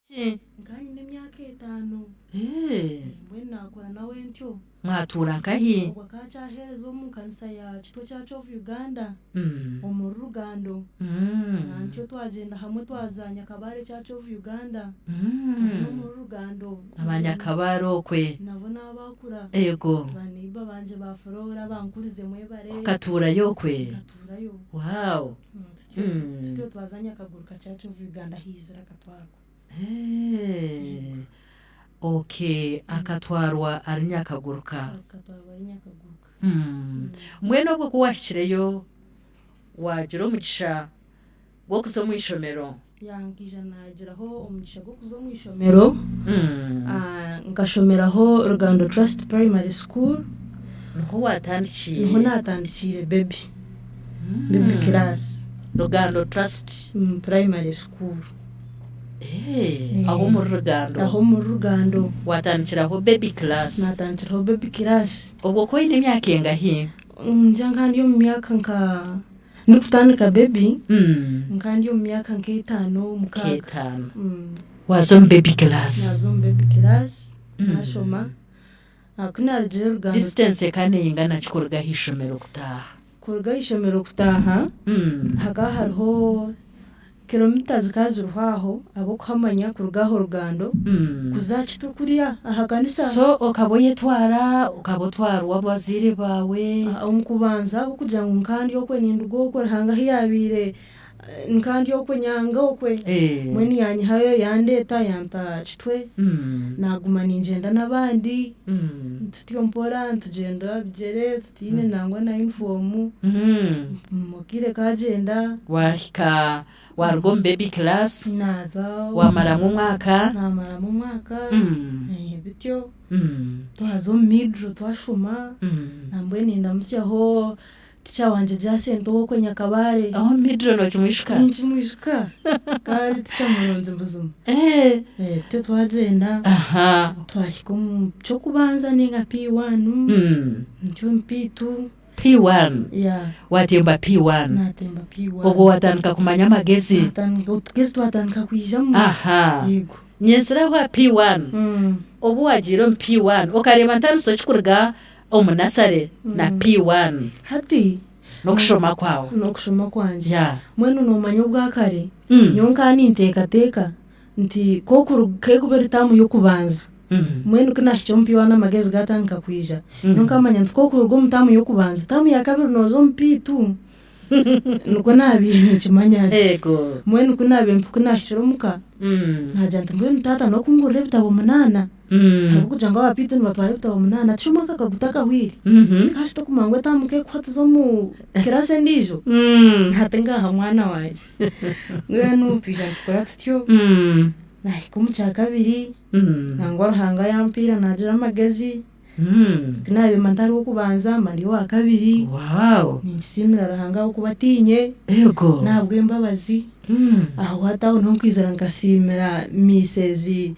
Ki? Nkaba nyine emyaka etaano. Eh, Mbwenu naakura nawe ntyo. Mwatuura nkahi? Obwo akaba akyaheereza omu kanisa ya Kitwe Church of Uganda omuri Rugando. Ntyo twagyenda hamwe twaza Nyakabare Church of Uganda n'omuri Rugando. Aba Nyakabare okwe. Nabo n'abaakura. Ego. Ba neighbour bangye ba Flora bankurize mwebare. Okatuurayo okwe? Nkatuurayo. Wow. Tutyo tutyo twaza Nyakaguruka Church of Uganda ahu yaizire akatwarwa. Eh, okay, akatwarwa ari Nyakaguruka. Akatwarwa ari Nyakaguruka. Mbwenu obwo ku waahikireyo waagira omugisha gw'okuza omu ishomero? Ya nkaija naagiraho omugisha gw'okuza omu ishomero. Nkashomeraho Rugando Trust Primary School. Niho waatandikiire? Niho naatandikiire baby, baby class. Rugando Trust? Primary School. Eh, aho omuri Rugando? Aho omuri Rugando. Waatandikiraho baby class? Naatandikiraho baby class. Obwo okaba oine emyaka engahi? Ningira nkaba ndi omu myaka nka, ndikutandika baby, nkaba ndi omu myaka nk'etaano mukaaga. Nk'etaano. Waaza omu baby class? Naaza omu baby class, naashoma. Ku naarugire Rugando. Distance ekaba neingana ki kuruga aha ishomero kutaaha? Kuruga aha ishomero kutaaha, hakaba hariho kilomita zikaba ziriho aho ahabw'okuhamanya kuruga aho Rugando kuza aha Kitwe kuriya aha kanisa. So okaba oyetwara, okaba otwarwa abazaire baawe? Omu kubanza ahabw'okugira ngu nkaba ndi okwe ninduga okwe Ruhanga ahu yaabaire Nka ndi okwe nyanga okwe, mbwenu yanyihayo yandeeta yanta Kitwe, naaguma ningyenda n'abandi tutyo mpora nitugyenda bigyere tutaine nangwa na yunifoomu, akaire kagyenda. Waahika waaruga omu baby class, Naaza waamaramu omwaka. Naamaramu omwaka bityo twaza omu middle twashoma, nambwenu nindamutsyaho Teacher wangye Jacent ow'okwe Nyakabare. Aho middle nokimwijuka? Ninkimwijuka kandi teacher murungi buzima. Tutyo twagyenda twahika omu ky'okubanza ninga P1 ntyo omu P2. P1? Yeah. Watemba P1? Natemba P1. Obwo watandika kumanya amagezi? Otugezi twatandika kwijamu. Yego. Nyensire aho aha P1, obu wagiire omu P1 okareeba ntaniso ki kuruga omu nasare na P1 Hati n'okushoma kwawe? N'okushoma kwangye. Yeah. Mbwenu noomanya obwakare, nyowe nkaba ninteekateeka nti k'okuba eri taamu y'okubanza, mbwenu ku naahikire omu P1 amagezi gaatandika kwija, nyowe nkamanya nti k'okuruga omu taamu y'okubanza, taamu ya kabiri nooza omu P2. Nikwo naabaire ninkimanya ntyo. Eego. Mbwenu ku naabaire ku naahikire omuka, naagira nti mbwenu taata n'okungurira ebitabo munaana, ahabw'okugira ngu aba P2 nibatwara ebitabo munaana, tikyo omwaka akaba gutakahwire? Kashi tokumanya ngu etaamu nk'ekuha tuze omu kiraasi endiijo? Hati ngaaha mwana wangye. Mbwenu twija nitukora tutyo, naahika omu kyakabiri, nangwa Ruhanga yampiira naagira amagezi. Tinaabimba ntari w'okubanza mba ndi owa kabiri. Wow! Ninkisiimira Ruhanga ahabw'okuba tiinye Ego. n'ahabw'embabazi. Aho hati aho niho nkwizira nkasiimira Miisezi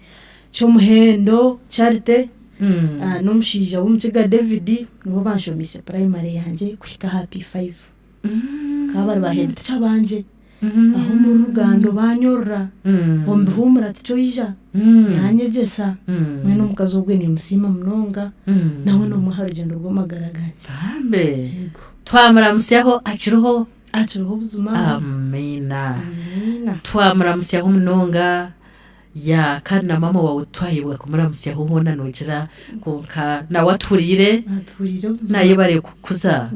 Kyomuhendo Charity n'omushaija w'omukiga David nibo banshomiise purayimare yangye kuhika aha P5. Bakaba bari ba head teacher bangye. Aho omu rugando baanyorora, omu bihuumura tikyo oija, yaanyegyesa. Mbwenu omukazi ogwe niimusiima munonga, nawe n'omwe aha rugyendo rw'amagara gangye. Bambe Yego. Twamuramutsyaho akiriho? Akiriho buzima. Amiina. Amiina. Twamuramutsyaho munonga. Ya kandi na maama waawe twayebwa kumuramutsyaho hoona noogira kwonka nawe atuhuriire Atuhuriire buzima. nayebare kukuza.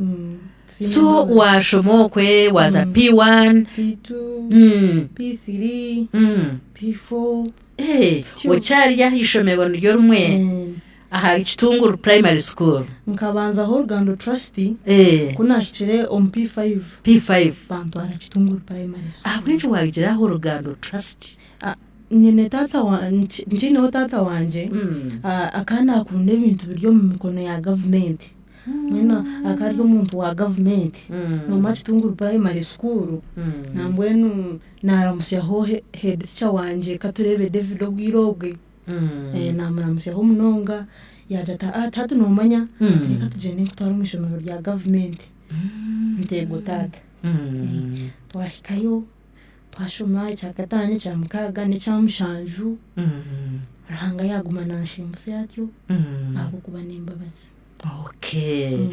Siine So mbabazi. waashoma okwe waaza P1. P2, P3, P4. Eh, Tutyo. okyari aha ishomero niryo rimwe Eh, aha Kitunguru Primary School. Nkabanzaho Rugando Trust Eh, ku naahikire omu P5 P5. bantwara Kitunguru Primary School. Ahabw'enki waagira aho Rugando Trust? Nyine taata nkiineho taata wangye akaba naakunda ebintu biri omu mikono ya gavumenti mbwenu akaba ari omuntu wa gavumenti noomanya Kitunguru Primary School nambwenu naaramutsyaho heeditica wangye Katureebe David obwire obwe naamuramutsyaho munonga yaagira ati hati noomanya reka tugyende nkutware omu ishomero rya gavumenti nti eego taata twahikayo. Twashoma ekyakataano, ekyamukaaga n'ekyamushanju, Ruhanga yaaguma nanshimutsya atyo ahabw'okuba n'embabazi. Okay.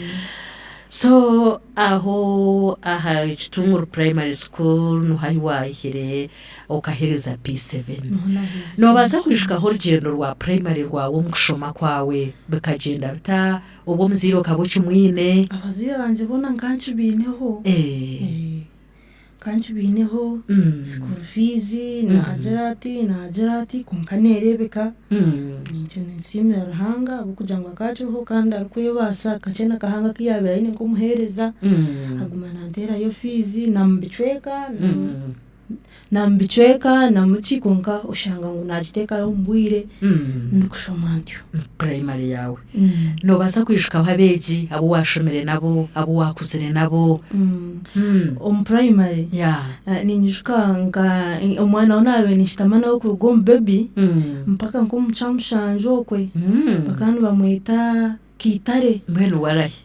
So aho aha Kitunguru Primary School niho ahi waahire okaheereza P7. Niho naaheerize. Noobaasa kwijukaho orugyendo rwa primary rwawe omu kushoma kwawe bikagyenda bita? Obwo omuzaire okaba okimwine? Abazaire bangye boona nka nkibiineho. Nka nkibiineho, school fees naagira ati naagira ati kwonka neereebeka. Nikyo ninsiimira Ruhanga ahabw'okugira ngu akaba akiriho kandi arikwebaasa kakye na kahango aku yaabaire aine nk'omuheereza, aguma nanteerayo fees na mu bicweka. Na mu bicweka na mu ki kwonka oshanga ngu naagiteekayo omu bwire ndikushoma ntyo. Purayimari yaawe. Noobaasa kwijukaho abeegi abu waashomire nabo, abu waakuzire nabo? Omu purayimari ninyijuka nka omwana ou naabaire ninshutama nawe kuruga omu bebi mpaka nk'omu kyamushanju okwe bakaba nibamweta Kaitare. Mbwenu we arahi?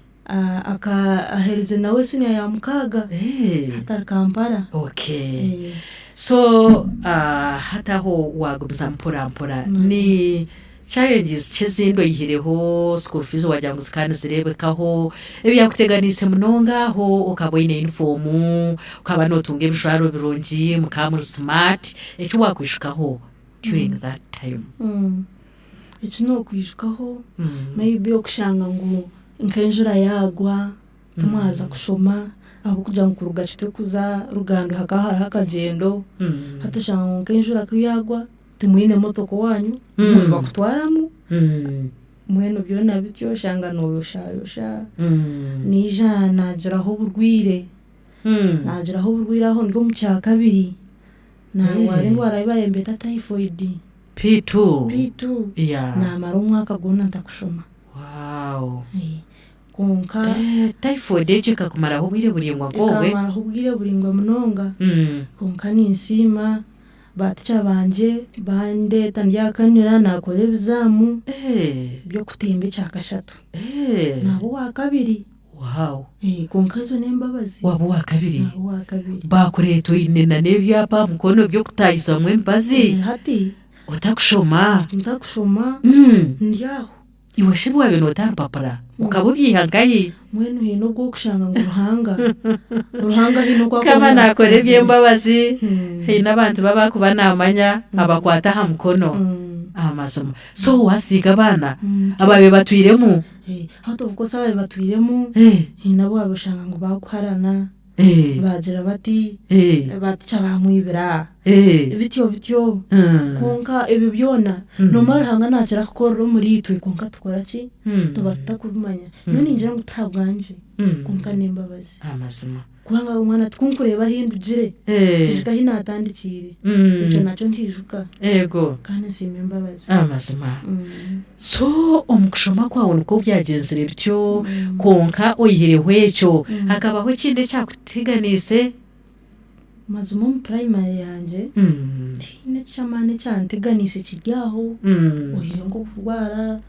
Aka aherize nawe siniya ya mukaaga hati ari Kampala. Okay. So hati aho waagumizamu mpora mpora ni challenges ki ezindi oihireho school fees waagira ngu zikaba nizireebekaho ebyakuteganiise munonga aho okaba oine yunifoomu, okaba nootunga ebijwaro birungi, mukaba muri smart, eki waakwijukaho during that time? Eki nookwijukaho maybe okushanga ngu nk'enjura yaagwa timwaza kushoma ahabw'okugira ngu kuruga Kitwe kuza Rugando hakaba hariho akagyendo, hati oshanga ngu nk'enjura ku yaagwa timwine motoka owaanyu nibakutwaramu, mbwenu byona bityo oshanga nooyoshayosha, naija naagiraho oburwaire, naagiraho oburwaire aho ndi omu kyakabiri, naarwara endwara ei baabaire nibeeta typhoid. P2? P2. Yeah. Naamara omwaka gwona ntakushoma. Wow. Eh, Kwonka Eh, typhoid egyo ekakumaraho obwire buraingwa nk'obwe? ekamaraho obwire buraingwa munonga. Kwonka ninsiima baatica bangye bandeeta ndi aha kanira naakora ebizaamu Eh, by'okutemba ekyakashatu. eh. Naaba owaakabiri. Wow. Eh, kwonka ezo n'embabazi. Waaba owaakabiri? Naaba owaakabiri. Baakureeta oine na n'ebyapa aha mukono by'okutaahizamu emibazi? Eh, hati. Otakushoma? Ntakushoma, ndi aho. Iwe shi obu waabaire noota aha rupapura, okaba obyiha nkahi? Mbwenu haine obu orikushanga ngu Ruhanga, Ruhanga haine oku Mukama akuba naakora yaakukozire. eby'embabazi, haine abantu bu abakuba naamanya abakwata aha mukono. Amazima. So waasiiga abaana abaabaire batwiremu? Hati of course abaabaire batwiremu, haine abu waabaire oshanga ngu baakuharana, baagira bati, ba teacher baamwibira, bityo bityo. Kwonka ebyo byona, noomanya Ruhanga naakira kukorera omuriitwe kwonka tukora ki? Tuba tutakubimanya. Nyowe ningira ngu tihabwangye kwonka n'embabazi. Amazima. Kubanga omwana tikunkureeba ahi ndugire, nkijuka ahi naatandikiire, ekyo nakyo nkijuka kandi nsiima embabazi. Amazima. So omu kushoma kwawe nikwo byagyenzire bityo, kwonka oihireho ekyo, hakabaho ekindi ekyakuteganiise? Mazima omu purayimare yangye tihaine eky'amaani ekyanteganiise kiri aho, oihireho nk'okurwara,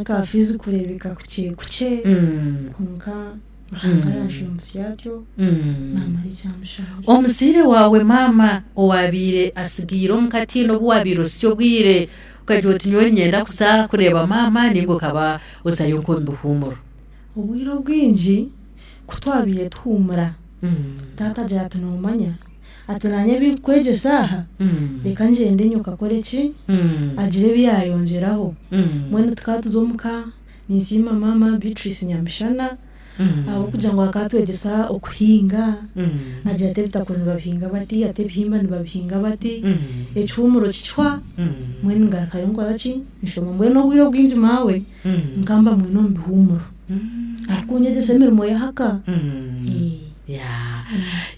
ka fiizi kureebeka kukye kukye kwonka Ruhanga yanshumbusya atyo naamara ekyamushanju. Omuzaire waawe maama owaabaire atsigaire omuka ataine obu waabaire osya obwire okagira oti nyowe niinyenda kuza kureeba maama nainga okaba ozayo nk'omu bihuumuro? Obwire obwingi ku twabaire tuhuumura, taata agira ati noomanya ati naanye ebi nkukwegyesa aha reka ngyende nyoka akore ki? Agire ebi yaayongyeraho. Mbwenu tukaba tuza omuka Ninsiima maama Beatrice Nyamishana ahabw'okugira ngu akatwegyesa okuhinga, agira ati ebitakuri nibabihinga bati, ati ebihimba nibabihinga bati, ekihuumuro kikihwa, mbwenu ngarukayo nkora ki, nshoma. Mbwenu obwire obwingi maawe nkamba mwine omu bihuumuro arikunyegyesa emirimo y'ahaka.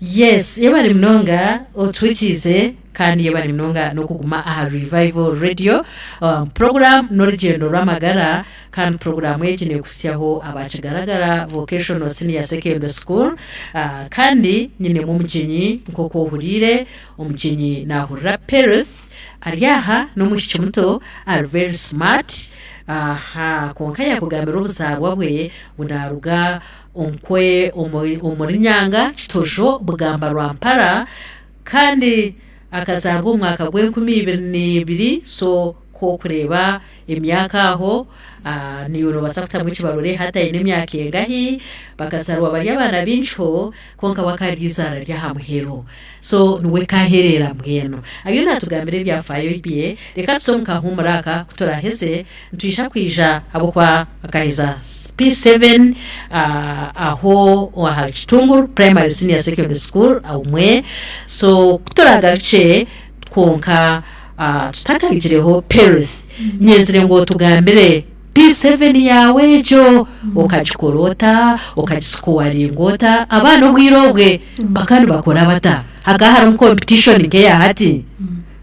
Yes, yebare munonga otuhurikiize. Kandi yebare munonga n'okuguma aha Revival Radio. Puroguraamu n'orugyendo rw'amagara kandi puroguraamu egi neekuhitsyaho aba Kigaragara Vocational Senior Secondary School. Kandi nyinemu omugyenyi nk'oku ohuriire, omugyenyi naahurira Perth ari aha n'omwishiki muto ari very smart aha kwonka yaakugambira obuzaarwa bwe ngu naaruga onkwe omuri Nyanga, Kitojo, Bugamba Rwampara. Kandi akazaarwa omu mwaka gw'enkumi ibiri n'ibiri so ku orikureeba emyaka aho naiwe noobaasa kutamu ekibarura hati aine emyaka engahi, bakazaarwa bari abaana baingiho kwonka we akaba ari eizaara ry'aha muheru so niwe kaherera mbwenu. Ariyo naatugambira ebyafaayo bye, reka tuze omu kahuumuro aka ku turaaheze nitwija kwija ahabw'okuba akaheza P7 aho aha Kitunguru Primary Senior Secondary School omwe so ku turaagarukye kwonka tutakahikireho Perth nyenzire ngu otugambire P7 yaawe egyo okagikora ota, okagisikowaringa ota, abaana obwire obwe bakaba nibakora bata? Hakaba harimu competition nk'eya hati?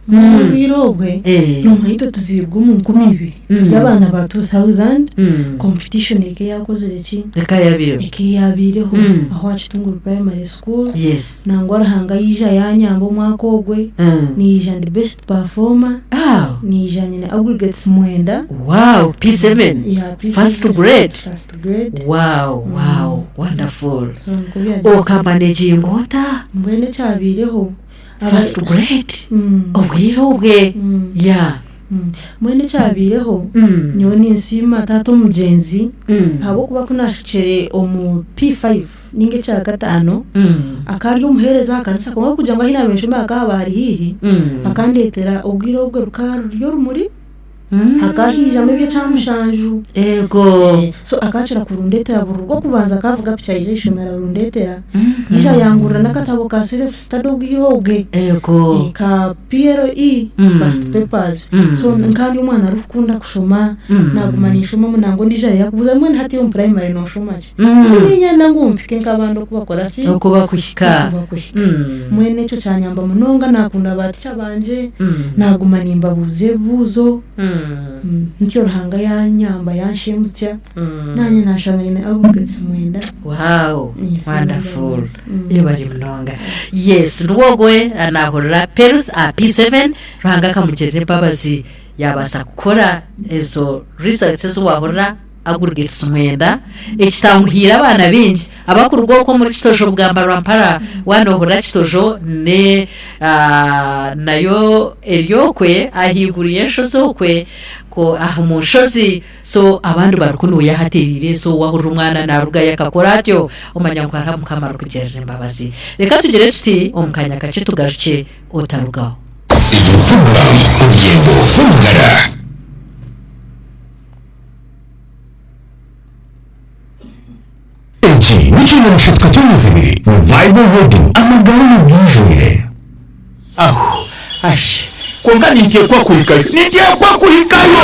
Obwire obwe noomanya itwe tuziirwe omu 2000 turi abaana ba 2000 competition eka eyakozire ki? Eka eyabaireho aho aha Kitunguru Primary School nangwa Ruhanga yaija yanyamba omwaka ogwe naija ndi best performer naija nyine aggregates mwenda. Wow, P7 first grade wow wow wonderful okamanaginga ota? Mbwenu ekyabaireho First grade obwire obwe yeah. Mbwenu ekyabaireho nyowe ninsiima taata omugyenzi ahabw'okuba ku naahikire omu P5 ninga ekyakataano akaba ari omuheereza aha kanisa kwonka kugira ngu ahu naabaire nshomera hakaba haba hari haihi akandeetera obwire obwo rukaba ruri orumuri. Hakaba haijamu eby'ekyamushanju. Eego. So akakira kurundeetera buri rw'okubanza akavuga piki aija aha ishomero arundeetera. Yaija yangurira n'akatabo ka self study obwire obwe. Eego. Ka PLE, past papers. So nkaba ndi omwana arikukunda kushoma, naguma ninshoma nangwa ondiijo yakubuuza mbwenu hati omu primary nooshoma ki? Niinyenda ngu mpike nk'abandi oku bakora ki? Oku bakuhika. Oku bakuhika. Mbwenu ekyo kyanyamba munonga naakunda ba ticha bangye, naaguma nimbabuuza ebibuuzo, ntyo Ruhanga yaanyamba yanshembutsya, naanye naashanga nyine aggregates mwenda. Wow, wonderful. Yebare munonga. Yes, niwe ogwe naahurira Peruth aha P7, Ruhanga akamugirira embabazi yaabaasa kukora ezo results ezi waahurira. Aggregates mwenda, ekitanguhiire abaana baingi abakuruga okwo omuri Kitojo Bugamba Rwampara waaba nohurira Kitojo ne nayo eri okwe ahaiguru y'enshozi okwe aha omu nshozi so abandi bari kunuya ahatereire so wahurira omwana narugayo akakora atyo omanya ngu hariho ahu Mukama arikugirira embabazi. Reka tugire tuti omu kanya kakye tugarukye otarugaho. Puroguraamu Orugyendo rw'Amagara. Egi n'ekinamico Tukatyomuzibiri Revival Radio amagara omu bwijwire. Ahu, ashi, kwonka ninteekwa kuhikayo, ninteekwa kuhikayo!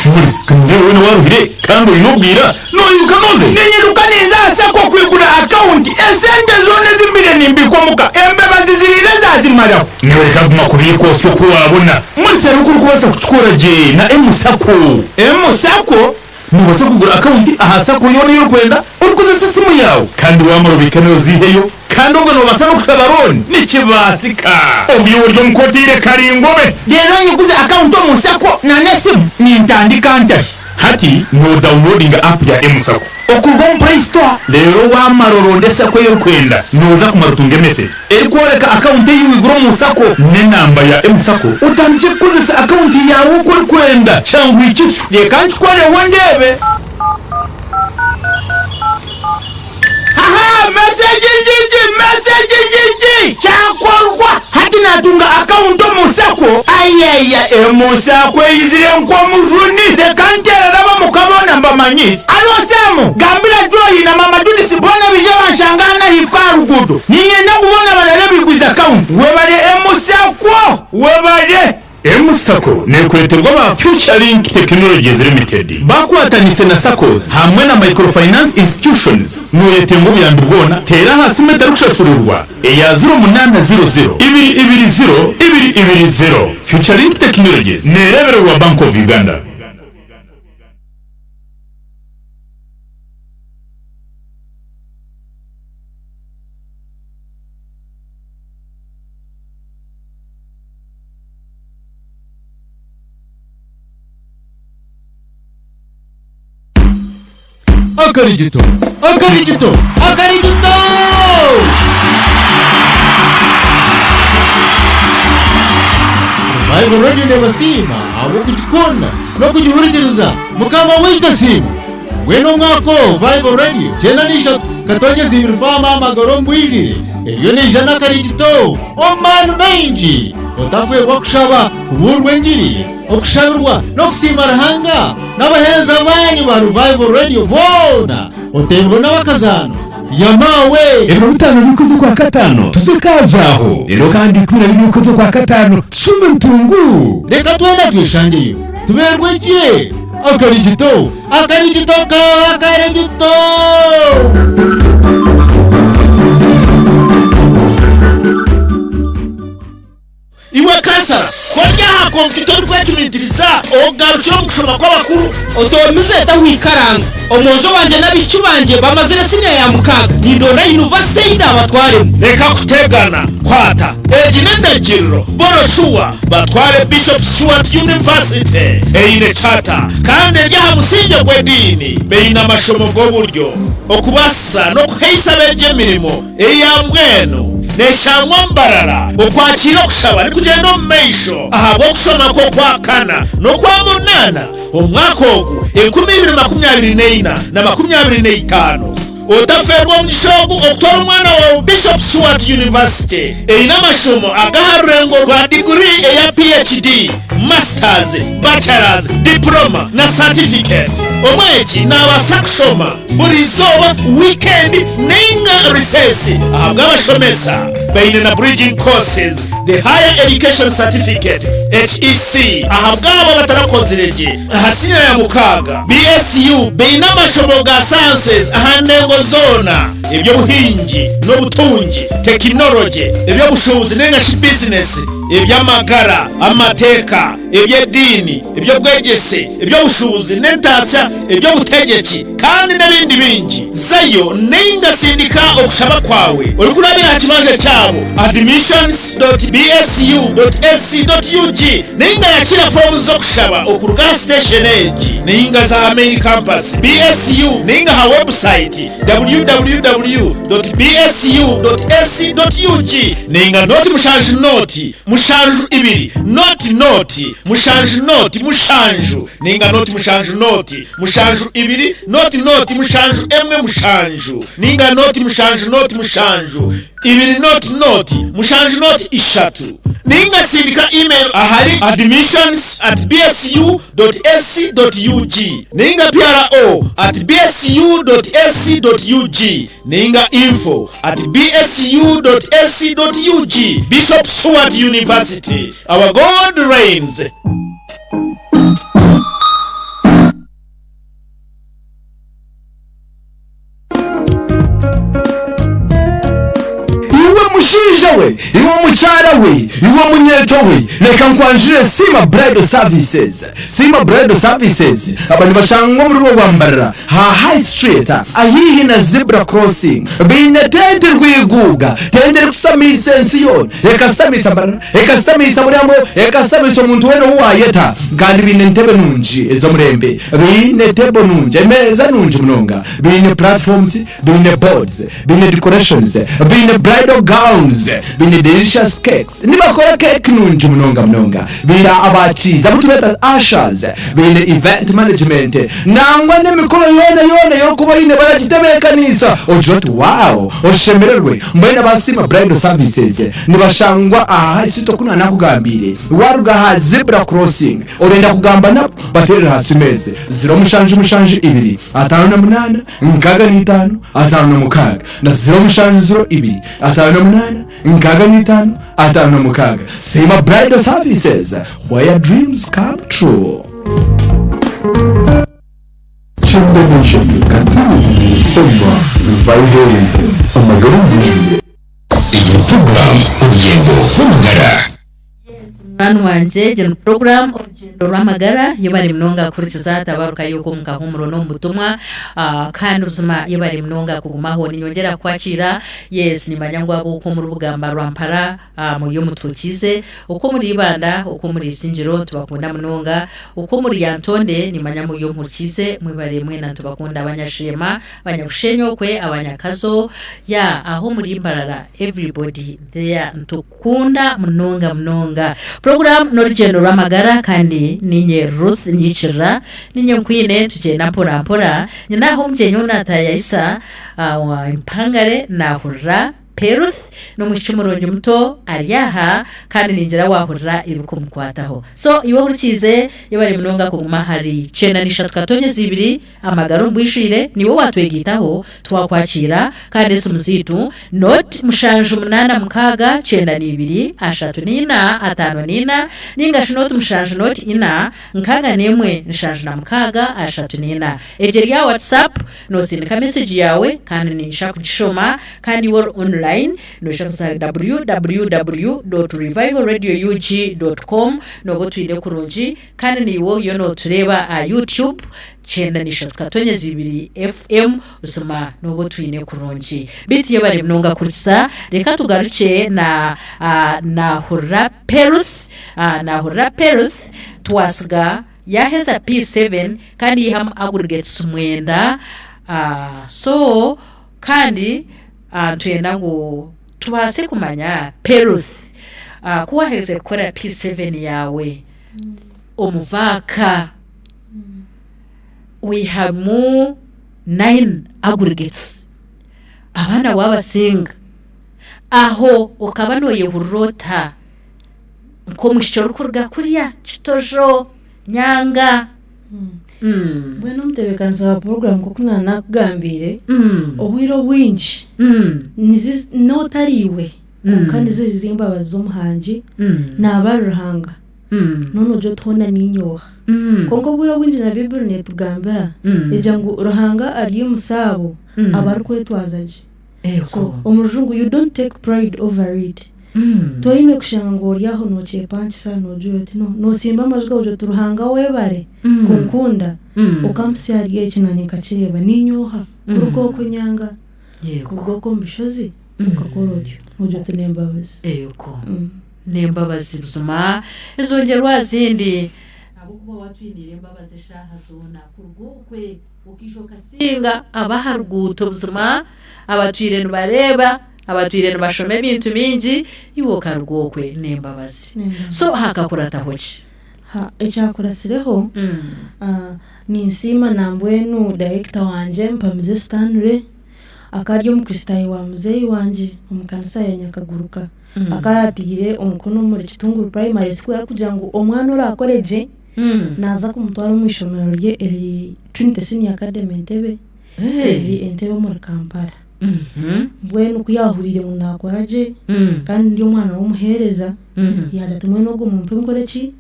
Maurice, Nindeeba weena waaruhire kandi oine obwira, noiruka noze? Ninyiruka ninza aha sacco kwigura akawunti, esente zoona ezi mbaire nimbiika omuka, embeba ziziriire zaazimaraho. Naiwe reka guma kubiika osyo oku waabona. Maurice, Hariho oku orikubaasa kukikora gye na M-Sacco. M-Sacco? Noobaasa kwigura akawunti aha sacco yoona ei orikwenda orikukozesa esimu yaawe. Kandi waamara obiike nayo oziiheyo. Kandi obwo noobaasa n'okushaba looni. Nikibaasika. Obu iwe ori omu kotiire karingobe. Reero nyiguze akawunti omu sacco n'esimu. Nintandika ntahi? Hati noodawunilodinga app ya M-Sacco okuruga omu Play Store. Reero waamara oronde sacco ei orikwenda. Nooza kumara otunge mesegi erikworeka akawunti ei waigura omu sacco n'enamba ya M-Sacco otandikye kukozesa akawunti yaawe oku orikwenda. Kyanguhi kisyo. Reka nkikoreho ndeebe. Haha! Mesegi ngigi! Mesegi ngigi! Kyakorwa! Hati naatunga akawunti omu sacco. Ayaya! Emu sacco eyizire nk'omujuni. Reka nteerere ab'omuka boona mbamanyise. Alo Sam! Gambira Joy na Mama Judith boona baije banshanga hanu ahaifo aha ruguuto. Niinyenda ngu boona barabe baigwize akawunti. Webare Emu sacco! Webare! Emu sacco nekweterwa aba Future Link Technologies Limited bakwatanise na SACCOs hamwe na Microfinance Institutions. Noyetenga obuyambi bwona, teera aha simu etarikushashurirwa eya 0800 220 220. Future Link Technologies nerebererwa Bank of Uganda. Akarigito! Akarigito! Akarigito! Revival Radio neebasiima ahabw'okugikunda n'okugihurikiriza. Mukama waitu asiimwe! Mbwenu omwaka ogu Revival Radio 93 Katongyezi ibiri Farm Amagara omu bwijwire eriyo neija n'akarigito omu maani maingi. Otafeerwa kushaba, kubuurwa engiri, okushabirwa n'okusiima Ruhanga n'abaheereza baanyu ba Revival Radio boona oteebirwe n'abakazaano. Yamaawe! Ebiro bitaano by'okwezi kwa Kataano tuze Kaajaaho, reero kandi 12 y'okwezi okwa Kataano tushuume Ntungu. Reka twena tweshangyeyo tubeerwe gye! Akarigito! Akarigito kaawe akarigito! Iwe kansara, ku ori aha kompyuta orikwecumitiriza, ogarukire omu kushoma kw'abakuru. Otomize tahwikaranga. Omwojo wangye n'abaishiki bangye bamazire siniya ya mukaaga, nindonda yunivasite ei ndaabatwaremu. Reka kutegana, kwata egi n'endagiriro, boroshuwa batware Bishop Stuart University eine charter kandi eri aha musingye gw'ediini. Baine amashomo g'oburyo, okubaasisa n'okuhaisa abeegi emirimo eya mbwenu neeshangwa Mbarara. Okwakiira okushaba nikugyenda omu maisho ahabw'okushoma kw'Okwakana n'Okwamunaana omu mwaka ogu 2024 na 25. Otafeerwa omugisha ogu okutwara omwana waawe Bishop Stuart University eine amashomo ag'aha rurengo rwa diguri eya PhD, Masters, Bachelors, Diploma na Certificate. Omwegi naabaasa kushoma buri izooba, wiikendi nainga riseesi ahabw'abashomesa baine na Bridging Courses, the Higher Education Certificate, HEC, ahabw'abo abatarakozire gye aha siniya ya mukaaga. BSU baine amashomo ga sciences aha ndengo zoona, eby'obuhingi n'obutungi, tekinologye, eby'obushuubuzi nainga shi bizinesi, eby'amagara, amateeka, eby'ediini, eby'obwegyese, eby'obushuubuzi n'entaasya, eby'obutegyeki kandi n'ebindi bingi. Zayo nainga sindika okushaba kwawe orikurabira aha kibanja kyabo admissions.bsu.ac.ug nainga yakira foomu z'okushaba okuruga aha station egi nainga za aha main campus BSU nainga aha website www.bsu.ac.ug nainga noti mushanju noti mushanju ibiri noti noti mushanju noti mushanju nainga noti mushanju noti mushanju ibiri noti noti mushanju emwe mushanju nainga noti mushanju noti mushanju ibiri noti noti mushanju noti ishatu nainga sindika email ahari admissions at bsu dot ac dot ug nainga pro at bsu dot ac dot ug nainga info at bsu dot ac dot ug Bishop Stuart University, our God reigns. Iwe mushaija we, iwe mukyara we, iwe munyeeto we, reka nkwanjurire Siima Bridal Services. Siima Bridal Services aba nibashangwa omuri Rwabambarara aha High Street ahaihi na Zebra Crossing. Baine tenti rwiguuga, tenti erikusitamiisa ensi yoona, ekasitamiisa Mbarara, ekasitamiisa buri hamwe, ekasitamiisa omuntu weena ou waayeta. Kandi baine entebe nungi ez'omurembe, baine table nungi, emeeza nungi munonga, baine platforms, baine boards, baine decorations, baine bridal gowns, baine delicious cakes, nibakora cake nungi munonga munonga, baine abakiizi abu tureeta ushers, baine event management, nangwa n'emikoro yoona yoona ei orikuba oine baragitebeekaniisa ogire oti wow, oshemererwe. Mbwenu aba Siima Bridal Services nibashangwa aha High Street oku naanakugambiire, waaruga aha Zebra Crossing orenda kugamba nabo, bateerere aha simu ezi, ziro mushanju mushanju ibiri, 58, 65, 56 na 0 7 0 2 58 65 56. Siima Bridal Services, where dreams come true. Kyenda n'eshatu katuuzi Omwa Revival Radio amagara omubwijwire. Iyi puroguramu Orugyendo rw'Amagara. Munywani wangye egyo ni puroguramu Orugyendo rw'Amagara yebare munonga kuhurikiza tabarukayo okwo omu kahuumuro n'omu butumwa ah, kandi buzima yebare munonga kugumaho. Niinyongyera kukwakiira, yes, niimanya ngu ab'okwo omuri Bugamba Rwampara ah, muri omutuukiize, okwo omuri Ibanda, okwo omuri Isingiro nitubakunda munonga, okwo omuri Lyantonde niimanya muri omuhurikiize, mwebare mwena nitubakunda, Abanyasheema, Abanyabushenyi okwe, Abanyakazo, yeah, aho omuri Mbarara, everybody there nitukunda munonga munonga. Program n'orugyendo rw'amagara kandi ninye Ruth Nyikirira ninye nkwine tugyenda mpora mpora nyine aha omugyenyi ou naatayayisa wa Empangare naahurira Peruth n'omwishiki murungi muto ari aha kandi ningira waahurira ebikumukwataho. So iwe ohurikiize yebare munonga kuguma ahari kyenda n'ishatu katonyeza ibiri amagara omu bwijwire niiwe waatwegaitaho twakwakiira kandi esimu zaitu not mushanju munaana mukaaga kyenda n'ibiri ashatu n'ina ataano n'ina ninga shi not mushanju not ina nkaaga n'emwe nshanju na mukaaga ashatu n'ina. Egyo eri aha WhatsApp Noosindika mesegi yaawe kandi niinyija kugishoma kandi iwe ori online noija kuza ahari www dot revival radio ug dot com nooba otwine kurungi kandi naiwe oriyo nootureeba aha YouTube kyenda n'ishatu katonyeza ibiri FM buzima nooba otwine kurungi. Beitu yebare munonga kuhurikiza reka tugarukye na Nahurira Peruth Nahurira Peruth twasiga Yaheza P7 kandi yaihamu aggregates mwenda so kandi nitwenda ngu tubaase kumanya Peruth ku waherize kukora P7 yaawe omu vaaka waihamu 9 aggregates abaana waabasinga aho okaba nooyehurira ota? Nk'omwishiki orikuruga kurya kitojo, nyanga. Mbwenu omutebeekanisa wa puroguraamu nk'oku naanakugambiire, obwire obwingi n'otari iwe kwonka nizo ezo embabazi z'omuhangi naaba ari Ruhanga noona ogira oti hoona niinye oha. Kwonka obwire obwingi na Baiburi neetugambira egira ngu Ruhanga aryimutsya abo abarikwetwaza gye. So omu rujungu you don't take pride over it. Toine kushanga ngu ori aho nokyepankisa nogira oti no, nosimba amaju gawe ogira oti Ruhanga webare kunkunda okampitsya ahari eki nanye nkakireeba ninye oha kuruga okwo nyanga kuruga okwo omu bishozi okakora otyo nogira oti n'embabazi. Ego n'embabazi buzima ezongyerwa aha zindi ahabw'okuba watwiniire embabazi eshaaha zoona kuruga okwe. Okaija okasinga ab'aha ruguuto buzima abatwire nibareeba, abatwire nibashoma ebintu bingi, iwe okaruga okwe n'embabazi. So hakakurataho ki? Ha, ekyakuratsireho ninsiima nambwenu dayirekita wangye Mpamize Stanley akaba ari omukristaayo wa muzeeyi wangye omu kanisa ya Nyakaguruka. Akaba yaataire omukono omuri Kitunguru Primary School arikugira ngu omwana oraakore gye Naaza kumutwara omu ishomero rye eriri Trinity Senior Academy Entebbe, eriri Entebbe omuri Kampala. Mbwenu ku yaahuriire ngu naakora gye kandi ndi omwana w'omuheereza, yaagira ati mbwenu ogwo mumpe nkore ki?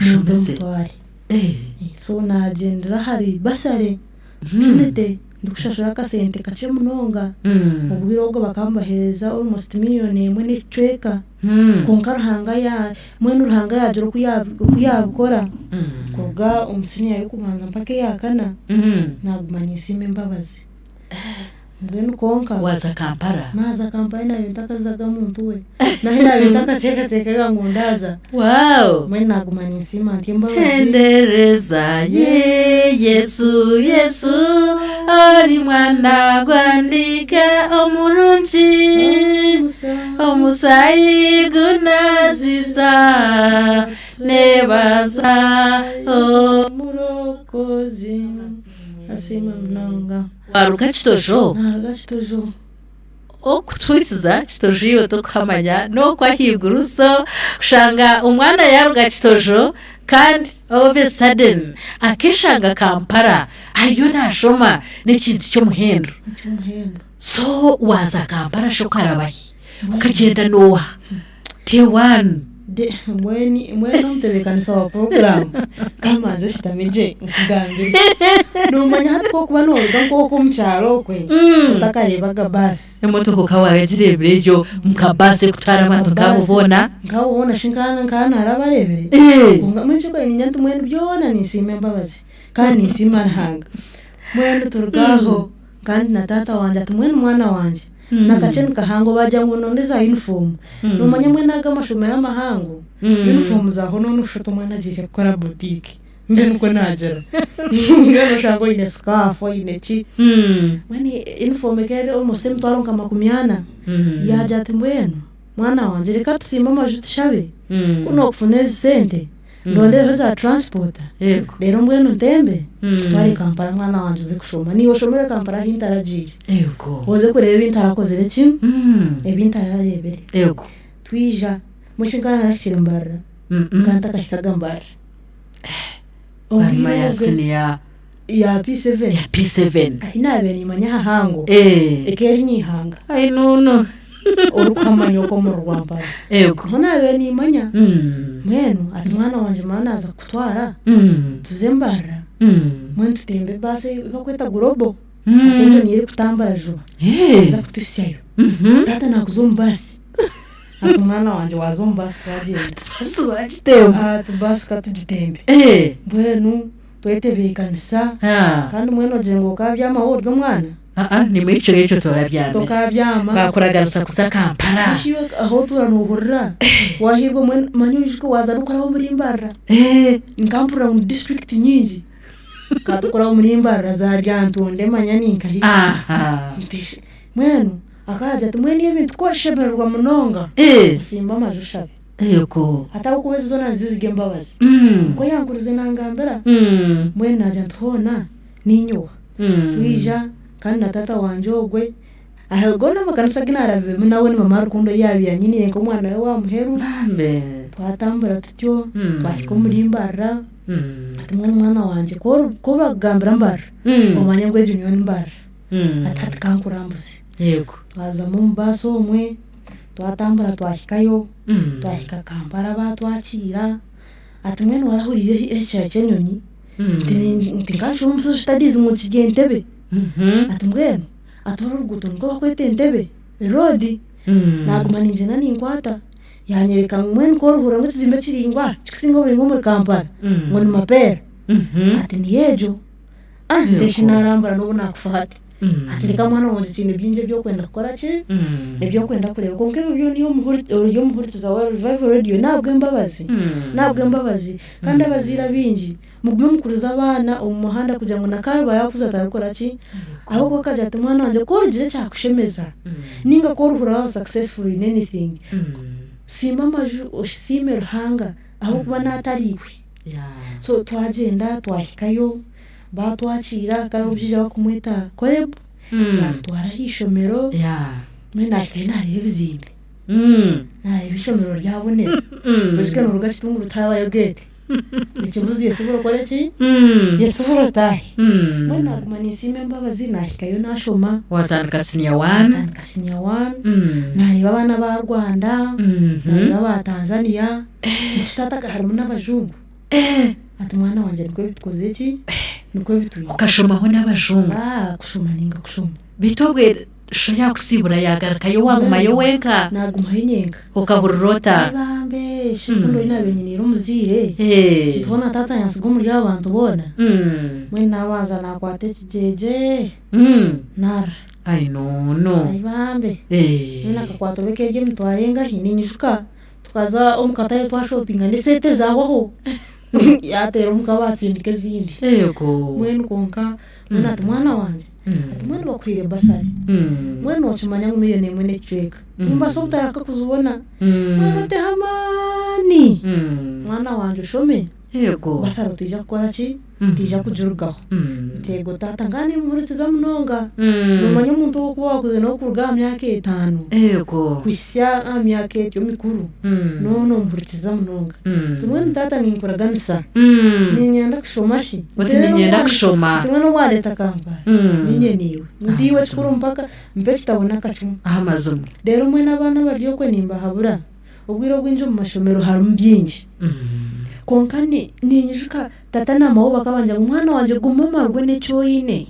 Mumpe mutware. So naagyendera ahari basare Trinity ndikushashura akasente kakye munonga. Obwire obwo bakaba nibaheereza almost million emwe n'ekicweka. Kwonka Ruhanga ya mbwenu Ruhanga yaagira oku ya oku yaabikora kuruga omu siniya y'okubanza mpaka eya kana naaguma ninsiima embabazi. Mbwenu kwonka Waaza Kampala? naaza Kampala naabiire ntakazaga muntu we. Nahi naabiire ntakateekateekaga ngu ndaaza. Wow! Mbwenu naaguma ninsiima nti embabazi. Tendereza ye Yesu, Yesu, ori mwana gwa ndiga omurungi. Omusaayi gunazisa nebaza Omurokozi asiimwe munonga. Waruga Kitojo? Naruga Kitojo. Okutuhurikiza Kitojo iwe tokuhamanya n'oku ahaiguru so kushanga omwana yaruga Kitojo kandi all of a sudden akeshanga Kampala ariyo nashoma n'ekintu ky'omuhendo. Eky'omuhendo. So waaza Kampala shi okaraba hi? Okagyenda n'oha? Day one. Mbwenu mbwenu omutebeekanisa wa puroguraamu ka mbanze nshutame gye nkugambire. Noomanya hati ku orikuba nooruga nk'okwo omu kyaro okwe otakareebaga baasi. Emotoka okaba waagireebire egyo nka baasi erikutwara abantu nk'abo boona. Nk'abo boona shi nka naarabareebire. Kwonka mbwenu eky'okureeba niinyenda nti mbwenu byona ninsiima embabazi kandi ninsiima Ruhanga. Mbwenu turuga aho. Kandi na taata wangye ati, Mbwenu mwana wangye, nakakye ni kahango, baagira ngu nonde za yunifoomu. Noomanya mbwenu aga amashomero amahango, yunifoomu zaaho noona oshusha oti omwana agiire kukora butiiki. Mbe nikwo naagira. Mbwenu oshanga oine sikaafu, oine ki. Mbwenu yunifoomu ekaba eri almost emitwaro nka makumi ana. Yaagira ati, Mbwenu. Mwana wangye reka tusimbe amaju tushabe, ku nookufuna ezi sente ndondereho eza transport reero mbwenu ntembe nkutware Kampala mwana wangye oze kushoma. Naiwe oshomere Kampala ahu ntaragiire, oze kureeba ebi ntarakozire ki, ebi ntarareebire. Twija, mbwenu shi nkaba narahikire Mbarara? Nkaba ntakahikaga Mbarara. Bwanyima Obwire ya obwe siniya ya P7 ya P7. Ahi naabaire niimanya hahango Eh. eka eri nyeihanga Ai nono. orikuhamanya okwo omuri Rwampara. Ego. Niho naabaire niimanya. Mm. Mbwenu ati mwana wangye mara naaza kukutwara tuze Mbarara mbwenu tutembe ebaasi ei barikweta Global ati egyo niyo erikutambura juba Eh. eza kutuhitsyayo. Taata naakuza omu baasi. Ati mwana wangye waaza omu baasi twagyenda. Baasi wagitemba. Ati baasi katugitembe. Eh. Mbwenu twetebeekanisa Ah. kandi mbwenu ogire ngu okaabyamaho ori omwana? Aa nimwe ekiro ekyo torabyamire. Tokaabyama. Bakuraganisa kuza Kampala. Ishi iwe ahu otuura noohurira waahiirwa mbwenu manya oijuke waaza n'okuraba omuri Mbarara. Eh. Nkampurira ngu disiturikiti nyingi tukaba tukuraba omuri Mbarara za Lyantonde manya ninkahi. Aha. Nti shi mbwenu akaagira ati mbwenu ebintu ku orishemererwa munonga Eh. osimbe amaju oshabe. Yego. Hati ahabw'okuba ezi zoona niziziga embabazi. Mm. Nikwo yankurize nangambira. Mm. Mbwenu naagira nti hoona niinyowe. Mm. Twija kandi na taata wangye ogwe aha goona amakanisa agu naarabiremu nawe ni mama rukundo ei yaabaire anyiniire nk'omwana we wa muheru. Bambe. Twatambura tutyo Mm. twahika omuri Mbarara. Mm. Ati mbwenu mwana wangye ku ori ku bakugambira Mbarara Mm. omanye ngu egyo niyo ni Mbarara. Mm. Ati hati kankurambuze. Yego. Twazamu omu baasi omwe twatambura twahikayo. Mm. Twahika Kampala baatwakiira, ati mbwenu warahuriire ekishaayi ky'enyonyi? Mm. Nti nti nkanshoma omu social studies ngu kiri Entebbe. Mhm. Ati mbwenu ati oru oruguuto nirwo barikweta Entebbe road. Mm. Naaguma ningyenda ninkwata, yaanyereka ngu mbwenu ku orihurira ngu ekizimbe kiraingwa kikusinga oburaingwa omuri Kampala Mm. ngu ni Mapeera. Mhm. Ati niyo egyo. Ah Yego. nti shi naarambura n'obu naakufa hati. Mm. Ati reka mwana wangye kiine bingi eby'okwenda kukora ki? Mm. Eby'okwenda kureeba kwonka ebyo byona iwe omuhuri ori omuhurikiza wa Revival Radio n'ahabw'embabazi Mm. n'ahabw'embabazi kandi abazaire abaingi mugume mukurize abaana omu muhanda kugira ngu na kaaba yaakuza atarikora ki? Ahabw'okuba akagira ati mwana wangye ku origira ekyakushemeza Mm. ninga ku orihurira waaba successful in anything Mm. siima amaju osiime Ruhanga ahabw'okuba naatari iwe. Yeah. So twagyenda twahikayo baatwakiira kandi omushaija barikumweta Caleb Mm. yaatutwara aha ishomero Yeah. mbwenu naahikayo naareeba ebizimbe Mm. naareeba ishomero ryabonera Mm. oijuke nooruga Kitunguru tihaabayo geeti nikibuza yesubura okore ki? Mm. Yesubura otaahe. Mm. Mbwenu naaguma ninsiima embabazi naahikayo naashoma Watandika senior one. naatandika senior one Mm. naareeba abaana ba Rwanda Mhm. naareeba aba Tanzania nti taata harimu n'abajungu. Eh. Ati mwana wangye nikwo bitukozire ki? Nikwo bitwire. Okashomaho n'abajungu. Ah, kushoma ninga kushoma. Beitu obwe sho yaakusiibura yaagarukayo waagumayo wenka? Naagumayo nyenka. Okahurira ota? Bambe, shi rukundo ei naabaire nyiniire omuzaire. Eh. Nti hoona taata yantsiga omuri aba bantu boona. Mm. Mbwenu naabanza naakwata ekigyegye Mm. naarira. Ai noono. Ai bambe. Eh. Mbwenu akakwata oba eka eri emitwaro engahi ninyijuka Tukaza omu katare twashopinga n'esente zaahwaho yaateera omuka baatsindika ezindi. Yego. Mbwenu kwonka mbwenu ati mwana wangye ati mbwenu bakuhaire basari mbwenu nookimanya ngu miriyoni emwe n'ekicweka nimbaasa obutaraka kuzibona mbwenu oteho amaani mwana wangye oshome Yego. basari toija kukora ki? Teija kugirugaho. Nti eego taata nkaba nimuhurikiza munonga. Noomanya omuntu ou orikuba waakuze nawe kuruga aha myaka etaano Eego. kuhitsya aha myaka egyo mikuru, nooba noomuhurikiza munonga. Nti mbwenu taata ninkuraganisa, niinyenda kushoma shi? Oti niinyenda kushoma. Nti mbwenu obu waareeta Kampala, niinye naiwe. Nti iwe kikuru mpaka mpa ekitabo n'akacumu. Aha mazima. Reero mbwenu abaana abari okwe nimbahabura, Obwire obwingi omu mashomero harimu bingi. Kwonka ninyijuka tata na maawe bakabangira ngu mwana wangye guma omarwe n'eki oine.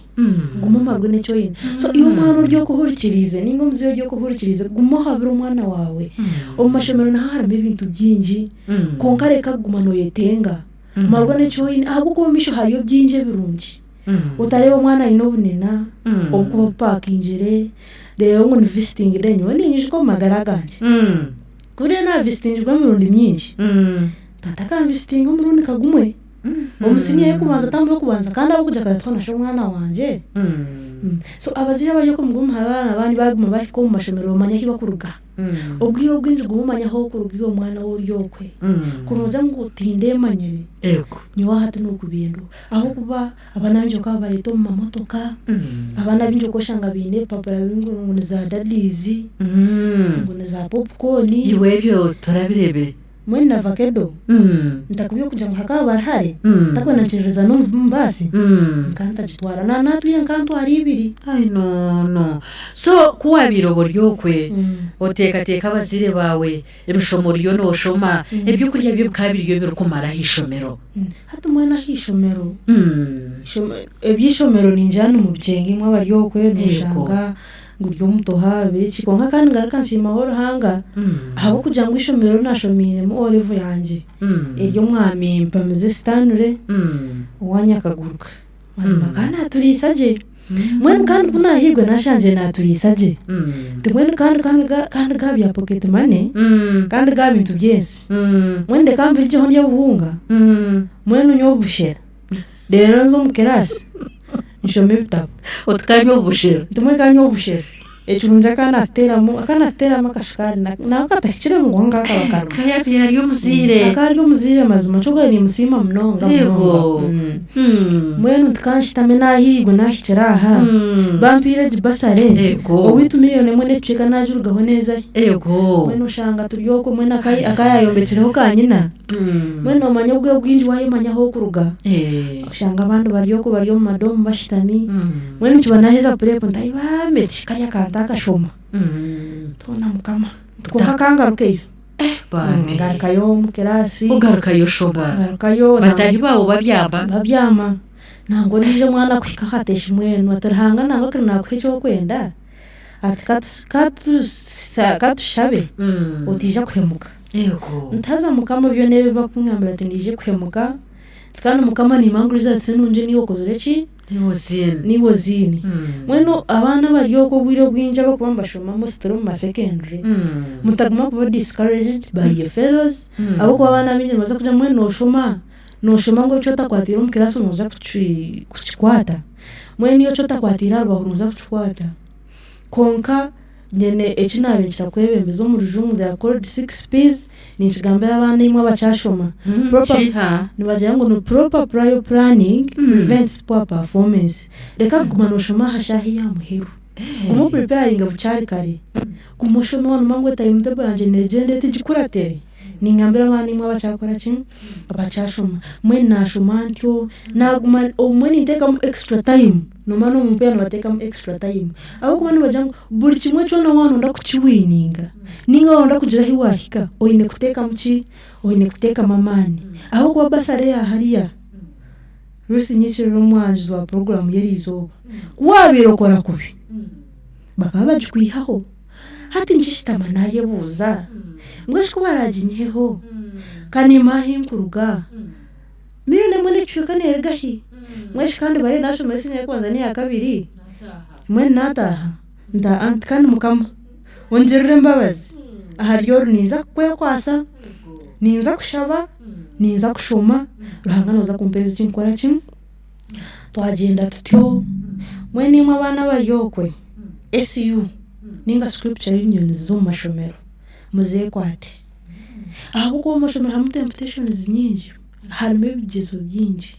Guma omarwe n'eki oine. So iwe omwana ori okuhurikiriize ninga omuzaire ori okuhurikiriize guma ohabure omwana waawe. Omu mashomero naho harimu ebintu bingi kwonka reka kuguma nooyetenga. Marwa n'eki oine ahabw'okuba omu maisho hariyo bingi ebirungi. Otareeba omwana aine obunena, obukuba bupakingire, reero ngu ni visiting day. Nyowe ninyijuka omu magara gangye, ku ndiyo naavisitingirwe emirundi mingi, tata akanvisitinga omurundi nka gumwe, omu siniya y'okubanza tamu y'okubanza kandi ahabw'okugira ngu akaba nashwa omwana wangye. So abazaire abari okwo mugume muhabe abaana banyu baaguma bahika omu mashomero bamanye ahu barikuruga. Obwire obwingi guma omanye ahu orikuruga iwe mwana we ori okwe. Ku noogira ngu tindemanyire, nyowe hati nookubindwa. Ahabw'okuba abaana baingi bakaba babareeta omu mamotoka, abaana baingi okashanga baine ebipapura ngu ni za dadiizi, ngu ni za popcorn. Iwe ebyo torabireebire? Mbwenu na vakedo ntakubye kugira ngu hakaba bari hare ntakuba nankyerereza n'omu baasi nkantagitwara na natwire nkantwara ibiri. Ai no no so ku wabiire oba ori okwe oteekateeka abazaire baawe emishomo oriyo nooshoma ebyokurya byo bikaba biriyo birikumara aha ishomero? Hati mbwenu aha ishomero eby'eishomero ningira nimubikyenga imwe abari okwe noshanga ngu ori omutoha biki kwonka kandi ngaruka nsiimaho Ruhanga ahabw'okugira ngu eishomero ri naashomiiremu O level yangye eri omwami Mpamize Stanley owa Nyakaguruka mazima akaba naaturiisa gye mbwenu kandi ku naahiigwe naashangire naaturiisa gye nti mbwenu kandi kandi kandi ga bya pocket money kandi ga bintu by'ensi mbwenu ndeka mbirugyeho ndye obuhunga mbwenu nywe obushera Reero nze omu kiraasi nshome ebitabo. Oti kanywe obushera. Nti mbwenu kanywe obushera. Ekirungi akaba naatuteeramu akaba naatuteeramu akashukaari nako katahikire kwonka kakaba karimu. Ka yaabaire ari omuzaire. Akaba ari omuzaire mazima kyonka nimusiima munonga Eego. munonga. Mbwenu nti kanshutame naahiigwe naahikire aha, bampaire egi basare, Eego. owaitu miriyoni emwe n'ekicweka naagirugaho neeza hi? Eego. Mbwenu oshanga turi okwo mbwenu aka yaayombekireho ka nyina. Mbwenu noomanya obwire bwingi waayemanya ahu orikuruga, oshanga abandi bari okwo bari omu madomu bashutami, mbwenu nikiba naaheza purepu nti bambe nti kariya ka ntakashoma, ntoona mukama nti kwonka kangarukeyo, ngarukayo omu kiraasi, Ogarukayo oshoma. Ngarukayo. Bataahi baawe babyama. Babyama, nangwa ondiijo omwana kuhika aha ateesha mbwenu ati Ruhanga nangwa kuri naakuha eki orikwenda, ati katushabe otiija kuhemuka. Nti haza Mukama byona ebi bakungambira ati ndiije kuhemuka, nti kandi Mukama nimanguriza ati nungi niiwe okozire ki? Niiwe oziine. Mbwenu abaana abari okwo obwire obwingi abarikuba nibashoma mostly omu ma secondary, mutaguma kuba discouraged by your fellows ahabw'okuba abaana abaingi nibaza kugira ngu mbwenu nooshoma, nooshoma ngu eki otakwatiire omu kiraasi nooza kukikwata? Mbwenu iwe eki otakwatiire aha rubaho nooza kukikwata? Kwonka nyine eki naabinkira kwebembeza omu rujungu they are called six P's, ninkigambira abaana imwe abakyashoma. Proper, Kiha? nibagira ngu ni proper prior planning prevents poor performance. Reka kuguma nooshoma aha shaaha ey'aha muheru. Guma opreparinge bukyari kare. Guma oshome waanuma ngu timetable yangye neegyenda eti gikuratire. Ningambira abaana imwe abakyakora ki? Abakyashoma. Mbwenu naashoma ntyo, naaguma obumwe ninteekamu extra time, noomanya n'omu mupiira nibateekamu extra time ahabw'okuba nibagira ngu buri kimwe kyona waaba nooyenda kukiwiininga nainga waaba nooyenda kugira ahi waahika, oine kuteekamu ki? Oine kuteekamu amaani. Ahabw'okuba basare ya hariya, Ruth Nyikirira omwanjuzi wa puroguraamu y'eriizooba, ku waabaire okora kubi, bakaba bagikwihaho. Hati nkishutama naayebuuza, mbwenu shi ku baraaginyiheho, ka niimanya ahi nkuruga? Mbwenu emwe n'ekicweka neeruga hi? Mbwenu shi kandi bariyo naashomire siniya y'okubanza n'eya kabiri? Mbwenu naataaha nti aa nti kandi Mukama ongirire embabazi ahari oru ninza kukwekwasa, ninza kushaba, ninza kushoma, Ruhanga nooza kumpeereza eki nkukora ki? Twagyenda tutyo, mbwenu imwe abaana abari okwe, SU ninga Scripture Unions z'omu mashomero muzeekwate ahabw'okuba omu mashomero harimu temptations nyingi, harimu ebigyezo bingi,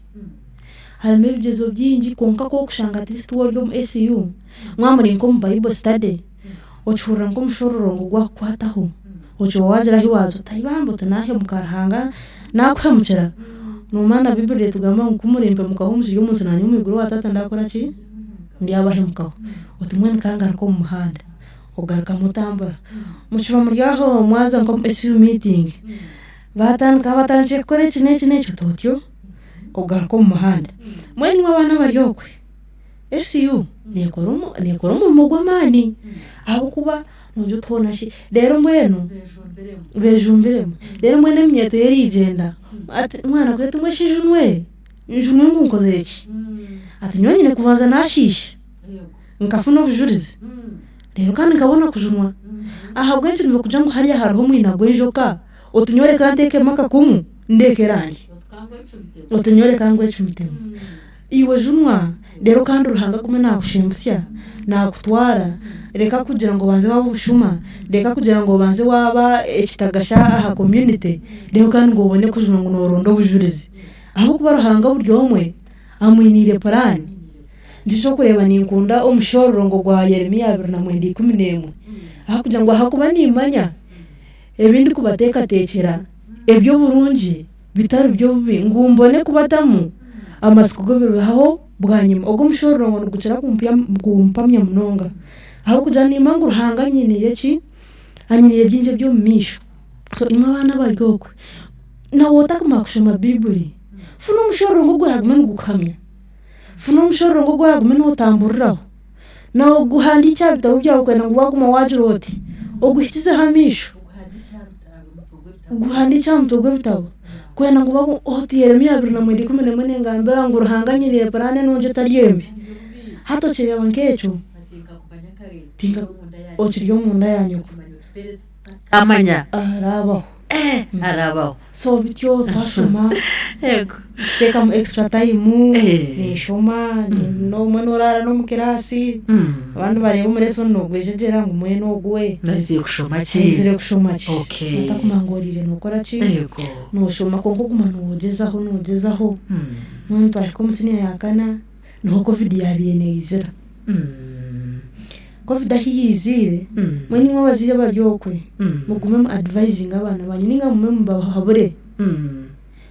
harimu ebigyezo bingi kwonka ku orikushanga at least waaba ori omu SU mwaba muri nk'omu Bible study, okihurira nk'omushororongo gwakukwataho, okiba waagira ahi waaza oti bambi oti naahemuka Ruhanga naakuhemukira, noomanya na Baiburi etugamba ngu ku murimpemukaho mukiri omu nsi naanye omu iguru owa Taata ndakora ki? Ndyabahemukaho. Oti mbwenu ka ngaruke omu muhanda, ogarukamu otambura. Mukiba muri aho mwaza nk'omu SU meeting, baatandika batandikire kukora eki n'eki n'eki oti otyo, ogaruka omu muhanda. Mbwenu imwe abaana abari okwe, SU neekora neekora omurimo gw'amaani ahabw'okuba nogira oti hoona shi reero mbwenu beejumbiremu reero mbwenu eminyeeto yo erigyenda ati omwana akugira ati mbwenu shi njunwe njunwe ngu nkozire ki? Ati nyowe nyine kubanza naashiisha nkafuna obujurizi reero kandi nkabona kujunwa ahabw'enki nibakugira ngu hariya hariho omwina gw'enjoka oti nyowe reka nteekemu akakumu ndeeke erangye oti nyowe reka ngwecumitemu. Iwe junwa reero kandi Ruhanga agume naakushembusya, naakutwara, reka kugira ngu obanze waaba omushuma, reka kugira ngu obanze waaba ekitagasha aha community, reero kandi ngu obone kujunwa ngu nooronda obujurizi. Ahabw'okuba Ruhanga buri omwe amwiniire puraani. Nikyo ky'okureeba ninkunda omushororongo gwa Yeremia 29:11 ahakugira ngu ahakuba nimmanya ebi ndikubateekateekyera eby'oburungi bitari by'obubi, ngu mbone kubatamu amatsiko g'ebiribaho bwanyima. Ogwo omushororongo nigukira kumpamya munonga ahabw'okugira nimanya ngu Ruhanga anyiniire ki? Anyiniire bingi eby'omu maisho. So imwe abaana abari okwe, naiwe otakumara kushoma Baiburi, funa omushororongo oguragume nigukuhamya. Funa omushororongo ogu oragume nootamburiraho. Nooguhandiikye aha bitabo byawe kwenda ngu waaguma waagira oti, oguhikizeho amaisho. Guhandiikye aha mutwe gw'ebitabo kwenda ngu waaguma oti Yeremia 29:11 nengambira ngu Ruhanga anyiniire puraani enungi etari embi. Hati okireeba nk'ekyo, okiri omunda ya nyoko. Amanya. Araabaho. Eh, araabaho. So bityo twashoma Yego. tuteekamu extra time, Eh. ninshoma, n'obumwe noraara n'omu kiraasi, abandi bareeba omu lesson noogwejegyera ngu mbwenu ogu we Naizire kushoma ki? aizire kushoma ki? Okay. Otakumanya ngu oriire nookora ki? Yego. Nooshoma kwonka oguma noogyezaho noogyezaho. Mbwenu twahika omu siniya ya kana, niho covid yaabaire neizira. Covid ahu yaiziire, mbwenu imwe abazaire abari okwe, mugume mu advisinge abaana banyu ninga mugume mubahabure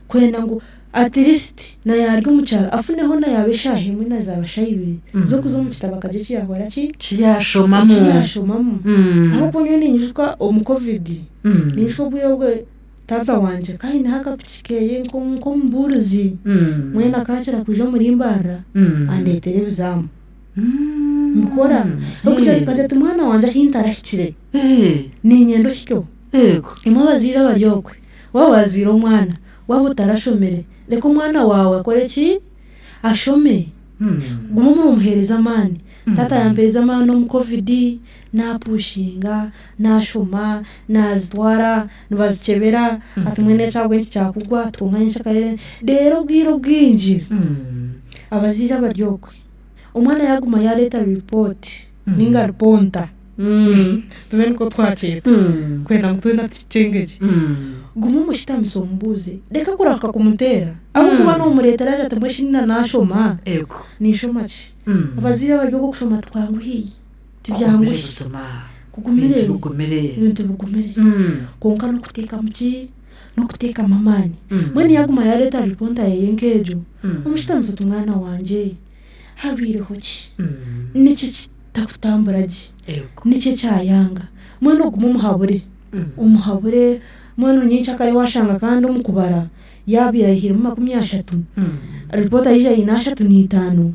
kwenda ngu at least na yaruga omu kyaro afuneho na yaaba eshaaha emwe na zaaba shaaha ibiri z'okuza omu kitabo akagira eki yaakora ki? Eki yaashomamu. Eki yaashomamu. Ahabw'okuba nyowe ninyijuka omu covid, ninyijuka obwire obwe Taata wangye ka aineho akapiki keye nk'omubuurizi, mbwenu akakira kwija omuri Mbarara andeetere ebizaamu. Mbikora. Ahabw'okugira nkagira nti mwana wangye ahu ntarahikire, niinyenda ohikeho. Imwe abazaire abari okwe, waaba waazaire omwana, waaba otarashomire, reka omwana waawe akore ki? Ashome. Guma nomuheereza amaani. Taata yampeereza amaani omu covid, napushinga, nashoma, nazitwara, nibazikyebera, ati mbwenu eki ahabw'enki kyakugwa, ati kwonka nyekyakare. Reero obwire obwingi, abazaire abari okwe, omwana yaguma yareeta ripooti ninga ripoonta, tube nikwo twakyeta kwenda ngu twena tukikyenge gye, guma omushutamise omubuuze, reka kurahuka kumuteera ahabw'okuba nomureetera agira ati mbwenu shi nashoma, ninshoma ki? Abazaire abari okwe okushoma tikwanguhi, tibyanguhi, kugumire, ebintu bigumire kwonka n'okuteekamu ki, n'okuteekamu amaani. Mbwenu yaaguma yaareeta ripoota ye nk'egyo, omushutamise oti mwana wangye habaireho ki? Niki ekitakutambura gye? Niki ekyayanga? Mbwenu ogume omuhabure, omuhabure mbwenu nyenkyakare waashanga kandi omu kubara Yaaba yaihiremu 30, ripoota yaija aine 35,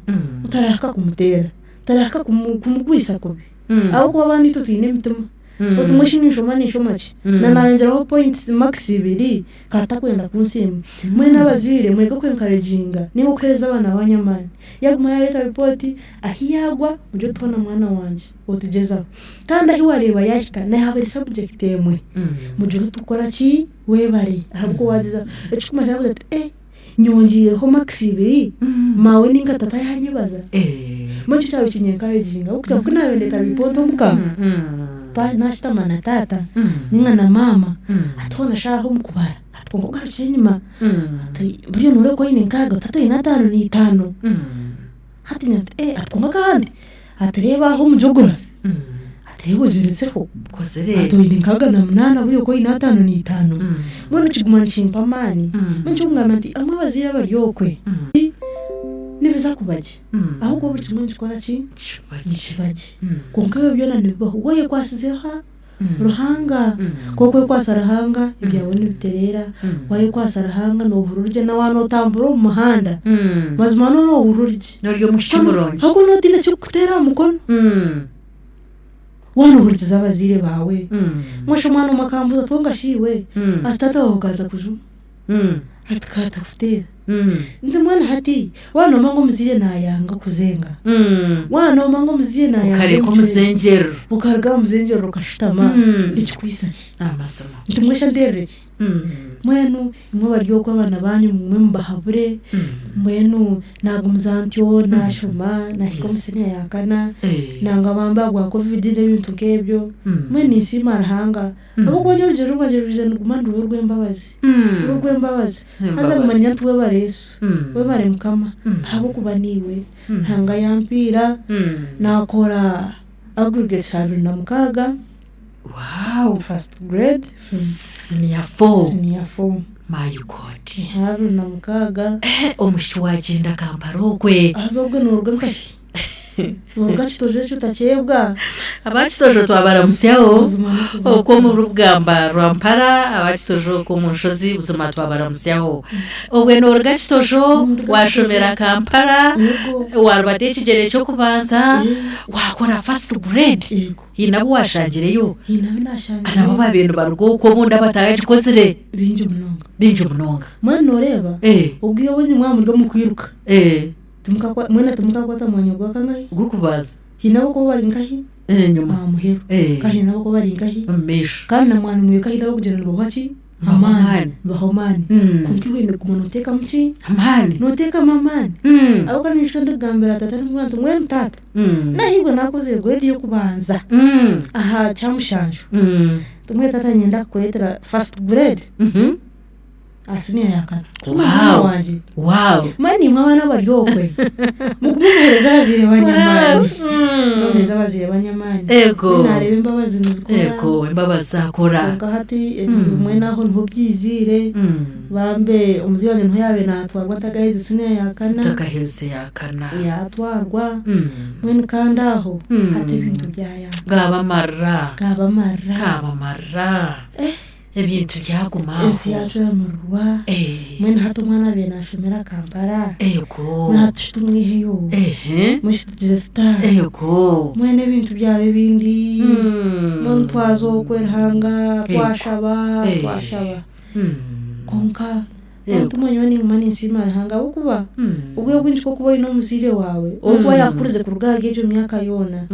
otarahika kumuteera, otarahika kumugwisa kubi ahabw'okuba abaana itwe twine emitima. Oti mbwenu shi ninshoma ninshoma ki? Na naayongyeraho points marks ibiri ka atakwenda kunsiima. Mbwenu abazaire mwege oku encouraginga ninga okuheereza abaana baanyu amaani. Yaaguma yaareeta ripooti, ahu yaagwa mugire oti hoona mwana wangye otugyezaho. Kandi ahu waareeba yaahika na yaaba eri subject emwe, mugire oti okora ki? Webare ahabw'okuba waagyezaho. Ekirikumanyisa naagira ati eh nyongyeireho marks ibiri, maawe ninga tata yanyebaza. Mbwenu ekyo kyaba nikinyenkareginga ahabw'okugira ngu ku naabaire ndeeta ripoota omuka, naashutama na taata ninga na maama, ati hoona shaaha omu kubara, ati kwonka ogarukire enyima, ati buriya nooreeba ku oine nkaaga, oti hati oine 55. Hati ngira nti eh ati kwonka kandi ati reeba aha omu geography, ati reeba ogyerizeho, ati oine 68 buriya okaba oine 55. Mbwenu kiguma nikimpa amaani, mbwenu nikyo nkugamba nti amwe abazaire abari okwe, nibiza kuba gye ahabw'okuba buri kimwe nikikora ki? Nikiba gye. Kwonka ebyo byona nibibaho wayekwasize oha? Ruhanga. Ku okwekwasa Ruhanga ebyawe nibitereera, wayekwasa Ruhanga noohurira origye na waaba nootambura omu muhanda, mazima nooba noohurira origye. Ori omwishiki murungi. Ahabw'okuba nooba otaine ekirikukuteera aha mukono. Waaba noohurikiza abazaire baawe. Mbwenu shi omwana omwe akambuuza ati kwonka shi iwe, ati taata waawe akaza kujuma? Ati kaatakuteera. Nti mbwenu hati waaba noomanya ngu omuzaire naayanga kuzenga, waaba noomanya ngu omuzaire naayanga Okareka emicwe, omuzengyerero. okaruga aha muzengyerero okashutama, nikikwitsa ki? Amazima. Nti mbwenu shi anteerere ki? Mbwenu imwe abari okwo abaana banyu mugume mubahabure, mbwenu naagumiza ntyo naashoma naahika omu siniya ya kana, nangwa bambe ahabwa covid n'ebintu nk'ebyo, mbwenu ninsiima Ruhanga ahabw'okuba nyowe orugyendo rwangye rwija niruguma niruba orw'embabazi, ruba orw'embabazi haza nguma nti webare Yesu, webare Mukama ahabw'okuba niiwe Ruhanga yampiira naakora aggregates 26. Wow! First grade. Senior four. Senior four. My God. 26. Eh, omushiki wagyenda Kampala okwe. Haza obwe noruga nkahi? Noruga Kitojo ekyo otakyebwa. Aba Kitojo twabaramusyaho okwo omu rugamba rwa Mpara, aba Kitojo okwo omu nshozi buzima twabaramusyaho. Obwe noruga Kitojo washomera Kampala, warubata ekigyere ky'okubanza, wakora first grade. Haine abu waashangireyo? Haine abu naashangireyo. Nabo baabaire nibaruga okwo obundi abataragikozire? Baingi munonga. Baingi munonga. Mbwenu nooreeba, obwire obwingi mwaba muri omu kwiruka, mwena timukakwata mwanya gwa kangahi? Gw'okubanza. Haine abarikuba bari nkahi? Enyima. Aha muheru. Kandi haine abarikuba bari nkahi? Omu maisho. Kandi na mwanya nimwiruka haine abarikugira nibahuha ki? Amaani. Nibaha amaani. Kwonka iwe oine kuguma nooteekamu ki? Amaani. Nooteekamu amaani. Ahabw'okuba nyowe eki ndikugambira taata ndikumugira nti mbwenu taata, naahigwa naakozire grade y'okubanza aha kyamushanju, nti mbwenu taata niinyenda kukureetera first grade aha siniya ya kana. Mwana wangye. Mbwenu naimwe abaana abari okwe, mugume muheereze abazaire banyu amaani. Mugume muheereze abazaire banyu amaani. Ego. Naareeba embabazi nizikora. Ego, embabazi zaakora. Kwonka hati ebizibu mbwenu aho niho byiziire. Bambe omuzaire wangye niho yaabaire naatwarwa ntakaherize siniya ya kana. Otakaherize ya kana. Yaatwarwa. Mbwenu kandi aho hati ebintu byayanga. Gaaba amarira. Gaaba amarira. Gaaba amarira. Ebintu byaguma aho. Ensi yacwemererwa. Mbwenu hati omwana abaire nashomera Kampala. Ego. Mbwenu hati shi tumwiheyo. Mbwenu shi tugire tuta? Ego. Mbwenu ebintu byaba ebindi. Mbwenu twaza okwe Ruhanga twashaba twashaba. Kwonka Omutima nyowe ninguma ninsiima Ruhanga ahabw'okuba obwire obwingi ku orikuba oine omuzaire waawe orikuba yaakukurize kuruga ahari egyo myaka yoona,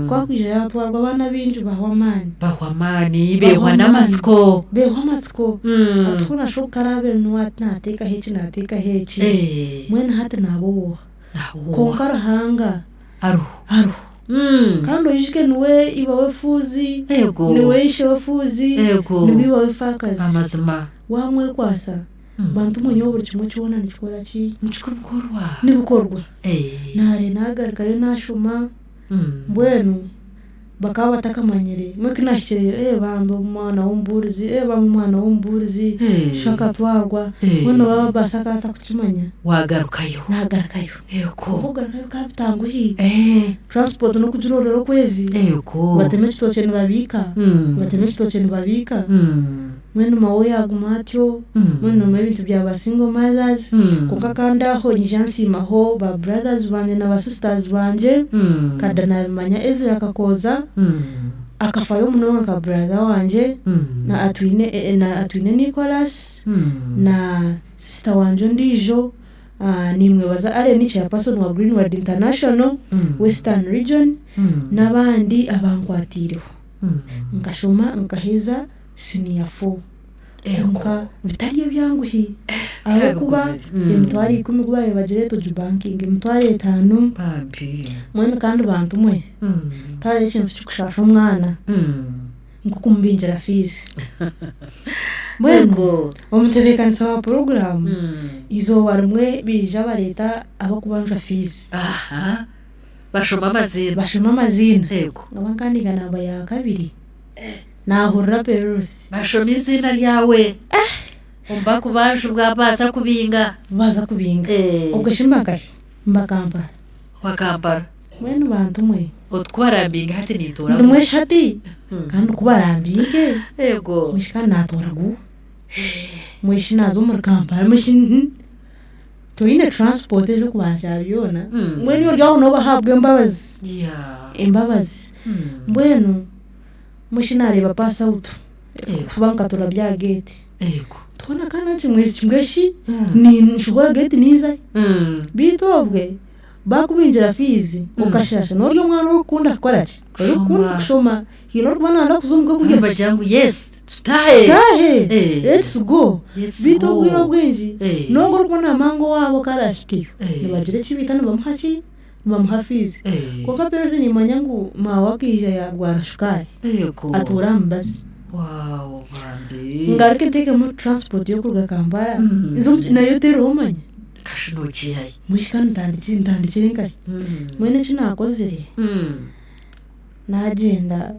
ku arikwija yaatwarwa abaana baingi bahwa amaani. Bahwa amaani, beehwa n'amatsiko. Beehwa amatsiko. Ati hoona shi ogu ku araabe niwe ati naateekaho eki naateekaho eki, mbwenu hati naaba ow'oha? Kwonka Ruhanga Ariho. Ariho. Kandi oijuke niwe iba w'efuuzi, niwe ishe w'efuuzi, niwe iba w'efaakazi. Amazima. Waamwekwasa, bantu mwe nyowe buri kimwe kyona nikikora ki? Nikikorwa. Nibikorwa. Naare naagarukayo naashoma, mbwenu bakaba batakamanyire. Mbwenu ku naahikireyo, ee bambi omwana w'omubuurizi, ee bambi omwana w'omubuurizi, sho akatwarwa. Mbwenu babaasa akaba atakukimanya. Waagarukayo. Naagarukayo. Ego. Kwonka okugarukayo bikaba bitanguhi. Eh. Transport n'okugiroorera okwezi. Ego. Batema ekitookye nibabiika. Batema ekitookye nibabiika. Mbwenu maawe yaaguma atyo, mbwenu noomanya ebintu bya ba single mothers. Kwonka kandi aho nyija nsiimaho ba brothers bangye na ba sisters bangye. Kada naabimanya Ezra Kakooza akafayo munonga nka brother wangye na Atwine na Atwine Nicholas na sister wangye ondiijo. Nimwebaza Allen chairperson wa Greenward International Western Region n'abandi abankwatiireho. Nkashoma nkaheza siniya fo kwonka bitari ebyanguhi ahabw'okuba 100,000 ku baabaire bagireeta ogibankinga 50,000 mbwenu kandi bantu mwe tihariho ekintu kirikushaasha omwana. Nk'okumubingira fiizi. Mbwenu omutebeekanisa wa puroguraamu eizooba rimwe baija bareeta abarikubanjwa fiizi. Bashoma amaziina. Bashoma amaziina. Nkaba nkandiika namba ya kabiri naahurira Peruth. Bashoma eiziina ryawe omu barikubanjibwa baaza kubinga. Baaza kubinga. Obwo shi mba nkahi? Mba Kampala. Wa Kampala. Mbwenu bantu mwe. Oti ku barambinge hati nintoora Ndi mweshi hati kandi ku barambinge. Ego. Mweshi kandi naatoora gu. Mweshi naaza omuri Kampala mweshi toine transport ez'okubanza byona. Mbwenu ori aho nooba ohabwa embabazi. Embabazi. Mbwenu mweshi naareeba pass out kuba nkatura aha geeti. Twona kandi nti mweshi ninshohora geeti ninzayo. Beitu obwe. Bakubingira fiizi okashasha n'ori omwana orikukunda kukora ki? Orikukunda kushoma. Haine orikuba nayenda kuza omuka kurya ki? Bagira ngu yes tutaahe. Tutaahe, let's go. Beitu obwire obwingi n'ogwo orikuba namanya ngu owaabo ku araahikeyo nibagira eki baita nibamuha ki? Nibamuha fiizi. Kwonka Perez nimanya ngu maawe akaija yaarwara shukaari atuura aha mubazi. Ngaruke nteekemu transport y'okuruga Kampala nayo teriho omanya. Kashi nogiihayo. Mbwenu shi ka ntandikire nkahi? Mbwenu eki naakozire, naagyenda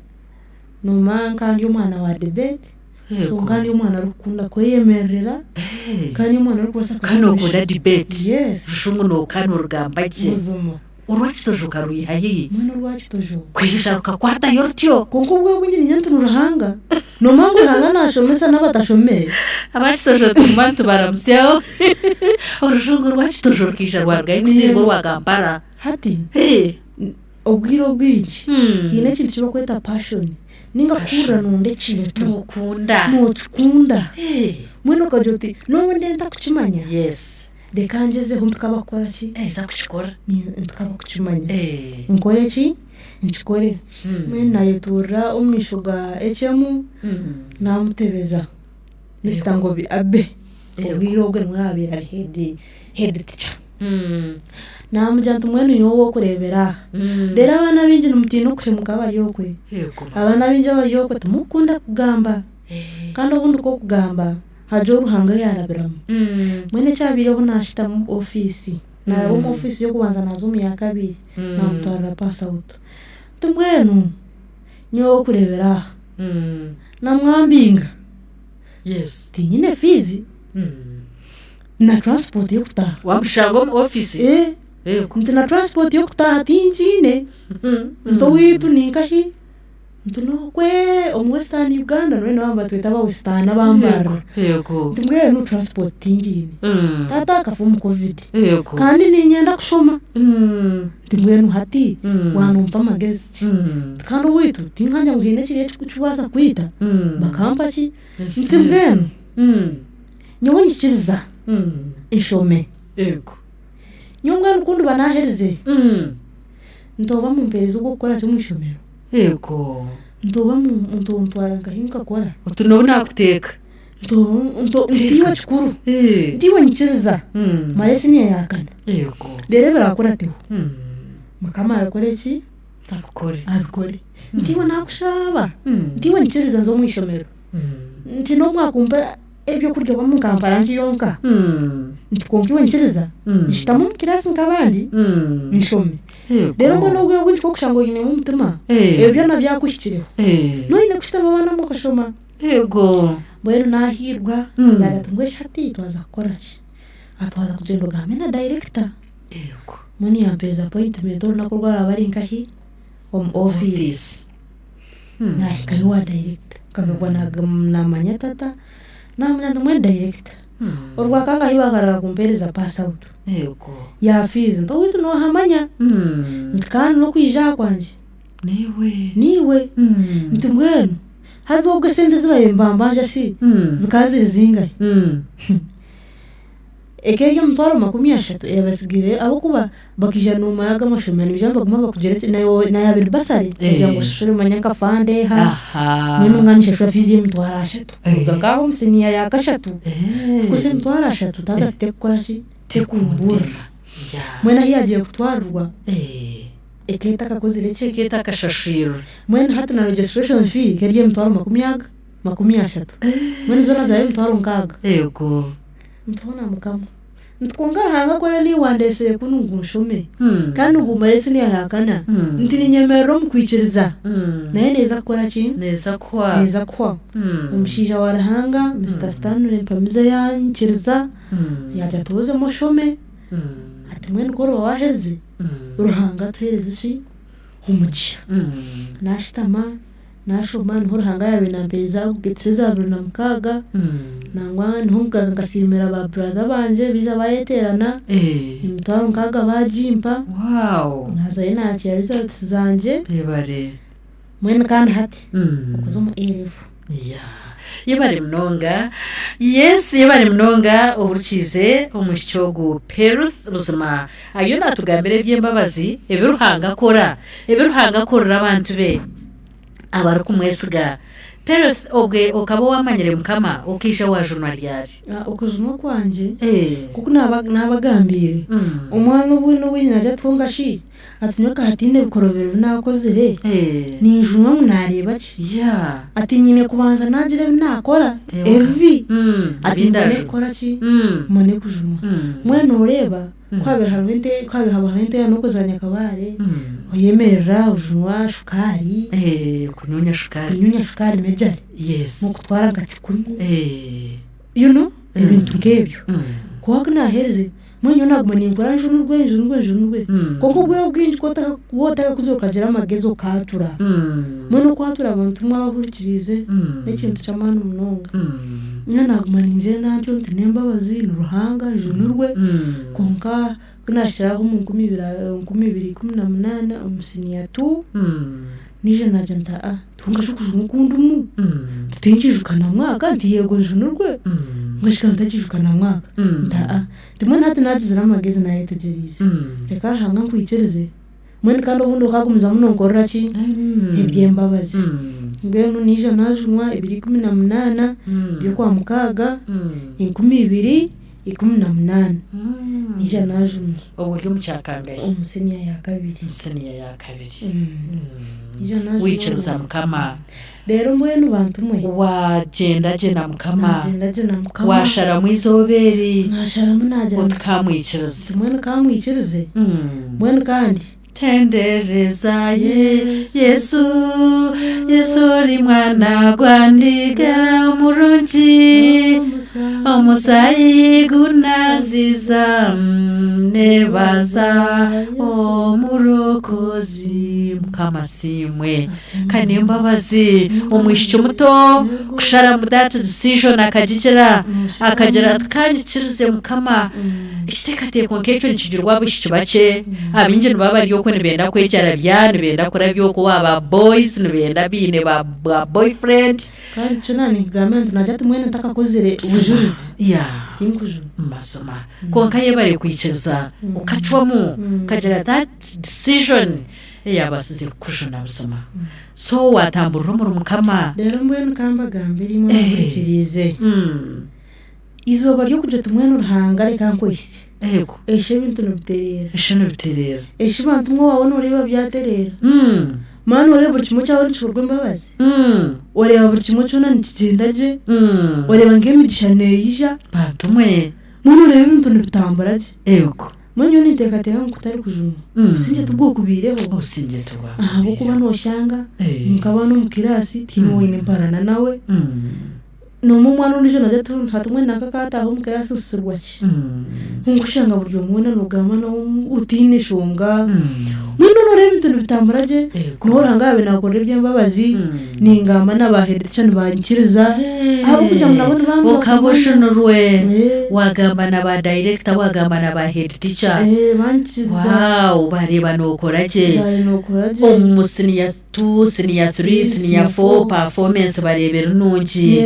noomanya nka ndi omwana wa debate, so nka ndi omwana orikukunda kweyemerera, nka ndi omwana orikubaasa Ka nookunda debate. Yes. Rushungu nooka noorugamba gye. Buzima. Orwakitojo okarwiha hi? Mbwenu orwakitojo. Kwija rukakwatayo rutyo? Kwonka obwo obwingi niinyenda nti ni Ruhanga. Noomanya ngu Ruhanga naashomesa n'abatashomire. Abakitojo tuguma nitubaramutsyaho. Orujungu rwakitojo rukaija rwarugayo kusinga orwa Kampala. Hati, obwire obwingi haine ekintu eki barikweta passion ninga kuhurira nooyenda ekintu. Nookunda. Nookikunda. Mbwenu okagira oti n'obu ndiyo ntarikukimanya. Yes. Reka ngyezeho mpike abakukora ki? Nza kukikora. Mpike abakukimanya. Nkore ki? Nkikore. Mbwenu naayetuurira omu maisho ga HM, naamutebeza Mister Ngobi Abbey, obwire obwo niwe yaabaire ari head head teacher. Naamugira nti mbwenu nyowe ow'okureebera aha. Reero abaana abaingi nimutiina okuhemuka abari okwe. Abaana abaingi abari okwe timurikukunda kugamba. Kandi obundi ku orikugamba hariho Ruhanga yaarabiramu. Mbwenu ekyabaireho naashutama omu ofiisi, naaraba omu ofiisi y'okubanza naaza omu ya kabiri, naamutwarira pass out. Nti mbwenu nyowe ow'okureebera aha, namwambinga, tiinyine fiizi na transport y'okutaaha. Wamushanga omu ofiisi? Nti na transport y'okutaaha tingiine, nti owaitu ninkahi? Nti nokwe omu western Uganda mbwenu nibaba nibatweta aba western aba Mbarara. Nti mbwenu transport tingiine. Taata akafa omu covid kandi niinyenda kushoma. Nti mbwenu hati wanompa amagezi ki? Nti kandi owaitu tinkangye ngu haine ekiriyo ekirikubaasa kukwita bakampa ki? Nti mbwenu nyowe nyikiriza nshome. Nyowe mbwenu ku ndiba naaherize nti oba mumpeereze ogw'okukora ki omu ishomero. Yego. Nti oba ntontwara nkahi nkakora. Oti n'obu naakuteeka. Nti nti iwe kikuru. Nti iwe nyikiriza mare siniya ya kana. Yego. Reero ebiraakurateho Mukama abikore ki? Abikore. Abikore. Nti iwe naakushaba. Nti iwe nyikiriza nze omu ishomero. Nti n'obu mwakumpa ebyokurya oba mukampa ranki yonka, nti kwonka iwe nyikiriza nshutame omu kiraasi nk'abandi nshome. Reero mbwenu obwire obwingi ku orikushanga oinemu omutima, ebyo byona byakuhikireho, noine kushutama abaana mukashoma. Mbwenu naahiirwa, yaagira ati mbwenu shi hati twaza kukora ki? Twaza kugyenda ogambe na dayirekita. Mbwenu yampeereza apoyintimenti orunaku oru araabe ari nkahi? Omu ofiisi. Naahikayo owa dayirekita, nkagwa naamanya tata, naamanya nti mbwenu dayirekita, orwa kangahi baakaraga kumpeereza pass out ya fiizi, nti owaitu noohamanya, nti kandi n'okwija aha kwangye niiwe, nti mbwenu haza obwo esente ezi baabaire nibambanja shi zikaba ziri zingahi? Eka eri emitwaro 30 eyabasigire ahabw'okuba bakaija noomanya aga amashomero nibaija nibaguma bakugira ki na yaaba eri basare bagira ngu oshashure manya nka fandi eha mbwenu nka ninshashura fiizi y'emitwaro ashatu kuruga nk'aha omu siniya ya kashatu kwonka emitwaro ashatu taata tekukora ki tekumburira mbwenu ahu yaagiire kutwarirwa eka etakakozire ki Eka etakashashwirwe. Mbwenu hati na registration fee eka eri emitwaro makumi aga 30 mbwenu zoona zaaba emitwaro 60. Eego. Ntoona Mukama. Nti kwonka Ruhanga ku oriyo niiwe wandeetsire kunu ngu nshome, kandi ngu mmare siniya ya kana, nti niinyemerera omu kwikiriza, nayo neeza kukora ki? Neeza kuhwa. Neeza kuhwaho. Omushaija wa Ruhanga, Mister Stanley Mpamize yanyikiriza, yaagira ati ozemu oshome, ati mbwenu ku oriba waaherize, Ruhanga atuheereze ki? Omugisha. Naashutama. Naashoma niho Ruhanga yaabaire nampeereza kuhitsya eza 2006 nangwa niho nkasiimira ba brother bangye baija bayeteerana emitwaro 60 baagimpa naazayo naakiira results zangye mbwenu kandi hati okuza omu A level. Yebare munonga. Yes, yebare munonga ohurikiize omwishiki ogu Peruth buzima ariyo natugambira eby'embabazi ebi Ruhanga akora, ebi Ruhanga akorera abantu be abarikumwesiga. Peruth obwe okaba wamanyire Mukama okaija wajunwa ryari? Ah, okujunwa kwangye Eh. nk'oku naaba naabagambiire Mm. omwana obwine obwine naagira ati kwonka shi ati nyowe ka hatiine ebikorobero ebi naakozire Eh. ninjunwa ngu naareeba ki? Yeah. Ati nyine kubanza naagira ebi naakora Eh, oka- ebibi Mm. ati Ebi mbone ndajunwa. kukora ki? Mm. Mbone kujunwa. Mm. Mbwenu oreeba ku haabaire hariho ente ku haabaire habaho enteerane okuza Nyakabaare oyemerera ojunwa shukaari. Eh, kunyunya shukaari. Kunyunya shukaari mejari. Yes. N'okutwara nka kikumi. Eh. You know, ebintu nk'ebyo. Kwonka ku naaherize, mbwenu nyowe naaguma ninkora njunurwe, njunurwe, njunurwe. Kwonka obwire obwingi ku ota ku otakakuza okagira amagezi okaatura. Mbwenu okwatura abantu mwabahurikiriize n'ekintu ky'amaani munonga. Nyowe naaguma ningyenda ntyo nti n'embabazi ni Ruhanga njunurwe kwonka ku naahikire aho omu 2018 omu siniya tu, naija naagira nti aa kwonka shi okujunwa oku ndimu nti tinkiijuka na mwaka nti yego njunurwe kwonka shi nkaba ntakiijuka na mwaka nti aa nti mbwenu hati naagizire amagezi naayetegyereize reka Ruhanga nkwikirize Mbwenu kandi obundi okagumizamu nonkorera ki? Eby'embabazi. Mbwenu naija najunwa 2018 by'okwamukaaga 2018 naija najunwa. Obwo ori omu kyakangahi? Omu siniya ya kabiri. Omu siniya ya kabiri. Naija najunwa. Waikiriza Mukama. Reero mbwenu bantu mwe. Waagyenda gye na Mukama. Naagyenda gye na Mukama. Waasharamu eizooba eri. Naasharamu naagira Oti kamwikirize. Oti mbwenu kamwikirize. Mbwenu kandi. Tendereza ye Yesu, Yesu ori mwana gwa ndiga omurungi, omusaayi gunaziza, nebaza omurokozi. Mukama asiimwe. Ka n'embabazi omwishiki muto kusharamu that decision akagigira akagira ati kanyikirize mukama ekiteekateeko nk'ekyo nikigirwa abaishiki bakye abaingi nibaba bari okwo nibenda kwekyarabya nibenda kurabya okwo ba boys nibenda baine ba ba boyfriend Kandi nikyo naaninkugambira nti nagira ati mbwenu ntakakozire bujurizi Yeah. tinkujuna. Mazima. Kwonka yebare kwikiriza okacwamu okagira that decision Eyabaasize kukujuna buzima. So waatamburira omuri Mukama. Reero mbwenu ka mbagambire imwe abahurikiriize. Eizooba ry'okugira oti mbwenu Ruhanga reka nkwehitsye. Yego. Eshi ebintu nibitereera. Eshi nibitereera. Eshi bantu mwe waaba nooreeba byatereera. Manya nooreeba buri kimwe kyawe nikikorwa embabazi. Oreeba buri kimwe kyona nikigyenda gye. Oreeba nk'emigisha neija. Bantu mwe. Mbwenu oreeba ebintu nibitambura gye. Yego. Mbwenu nyowe ninteekateeka ngu kutari kujunwa, obusingye tibwokubaireho. Obusingye tibwakubaireho. Ahabw'okuba nooshanga nkaba n'omu kiraasi tihaine ou oine mparana nawe, n'omwe omwana ondiijo naagira ati hati mbwenu nanka akaataaha omu kiraasi nsisirwa ki? Kwonka oshanga buri omwe weena noogamba nawe otaine nshonga. Mbwenu nooreeba ebintu nibitambura gye, niiwe Ruhanga yaabaire naakukorera eby'embabazi, ningamba na ba head teacher nibanyikiriza ahabw'okugira ngu nabo nibampa Okaba oshunurwe waagamba na ba director waagamba na ba head teacher Banyikiriza. Wow bareeba nookora gye Bareeba nookora gye. omu siniya tu, siniya turi, siniya fo, pafomensi bareeba eri nungi.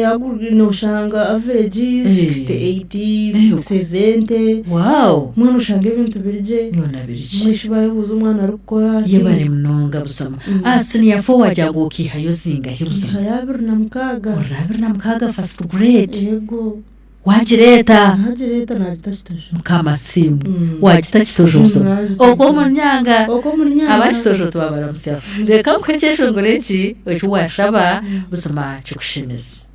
Noshanga average 68, 70. Wow! Mbwenu oshanga ebintu biri gye. Byona biri gye. Mbwenu shi bayebuuza omwana arikukora ati. Yebare munonga buzima. Aha siniya fo wagira ngu okaihayo zingahi buzima? Nkihayo 26. Ori 26 first grade? Yego. Waagireeta? Naagireeta naagita Kitojo. Mukama asiimwe. Waagita Kitojo buzima. Okwo omu Nyanga. Okwo omu Nyanga. Aba Kitojo twabaramutsyaho. Reka nkuhe ekyeshongoro eki, eki waashaba buzima kikushemeze.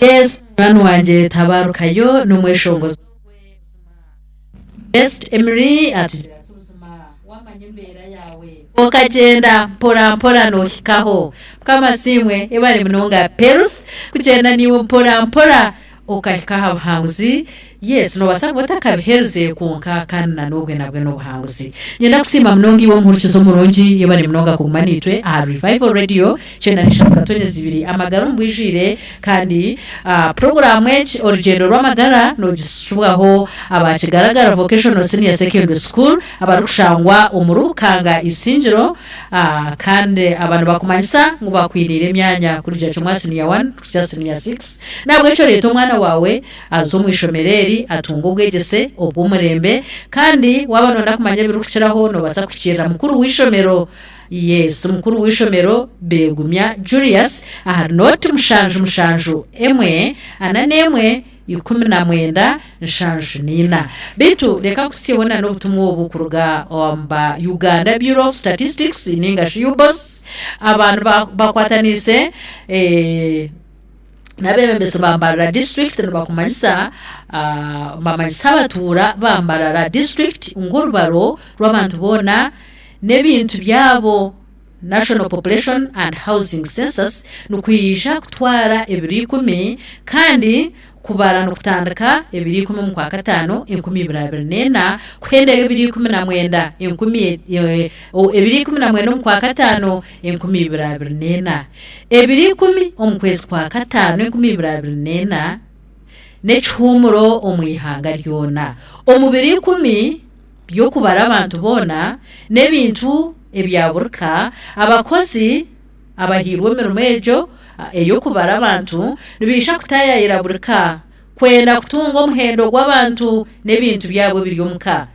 Yes, munywani wangye tabarukayo n'omweshongozi ogwe buzima. Best Emily atugira ati buzima wamanya embeera yaawe okagyenda mpora mpora nohikaho. Mukama asiimwe yebare munonga Peruth kugyenda naiwe mpora mpora okahika aha buhanguzi. Yes, nobaasa kuba otakabiherize kwonka kandi na n'obwe nabwe n'obuhanguzi. Niinyenda kusiima munonga iwe omuhurikiza omurungi, yebare munonga kuguma naitwe aha Revival Radio 93.2 amagara omu bwijwire kandi puroguraamu egi Orugyendo rw'Amagara noogishubwaho aba Kigaragara Vocational Senior Secondary School abarikushangwa omuri Bukanga Isingiro kandi aba nibakumanyisa ngu bakwiniire emyanya kurugira kimwe aha siniya wani kuhitsya aha siniya sikisi. N'ahabw'ekyo reeta omwana waawe aze omu ishomero eri atunge obwegyese obw'omurembe kandi waaba nooyenda kumanya ebirikukiraho noobaasa kuhikiirira mukuru w'eishomero Yes, mukuru w'eishomero Begumya Julius ahari nooti mushanju mushanju emwe ana n'emwe 19 74. Beitu reka nkuhitsyeho na n'obutumwa obu kuruga omu ba Uganda Bureau of Statistics ninga shi UBOS. Aba nibakwataniise eh, n'abeebembezi ba Mbarara District nibakumanyisa bamanyisa abatuura ba Mbarara District ngu orubaro rw'abantu boona n'ebintu byabo, National Population and Housing Census, nikwija kutwara ebiro ikumi kandi kubara nikutandika ebiro ikumi omu Kwakataano 2024 kuhendera ebiro 19 enkumi ebiro 19 omu Kwakataano 2024. Ebiro ikumi omu kwezi kwa Kataano 2024 n'ekihuumuro omu ihanga ryona. Omu biro ikumi by'okubara abantu boona n'ebintu ebya buri ka, abakozi abahairwe emirimo egyo ey'okubara abantu nibaija kutaayaayira buri ka kwenda kutunga omuhendo gw'abantu n'ebintu byabo ebiri omu ka.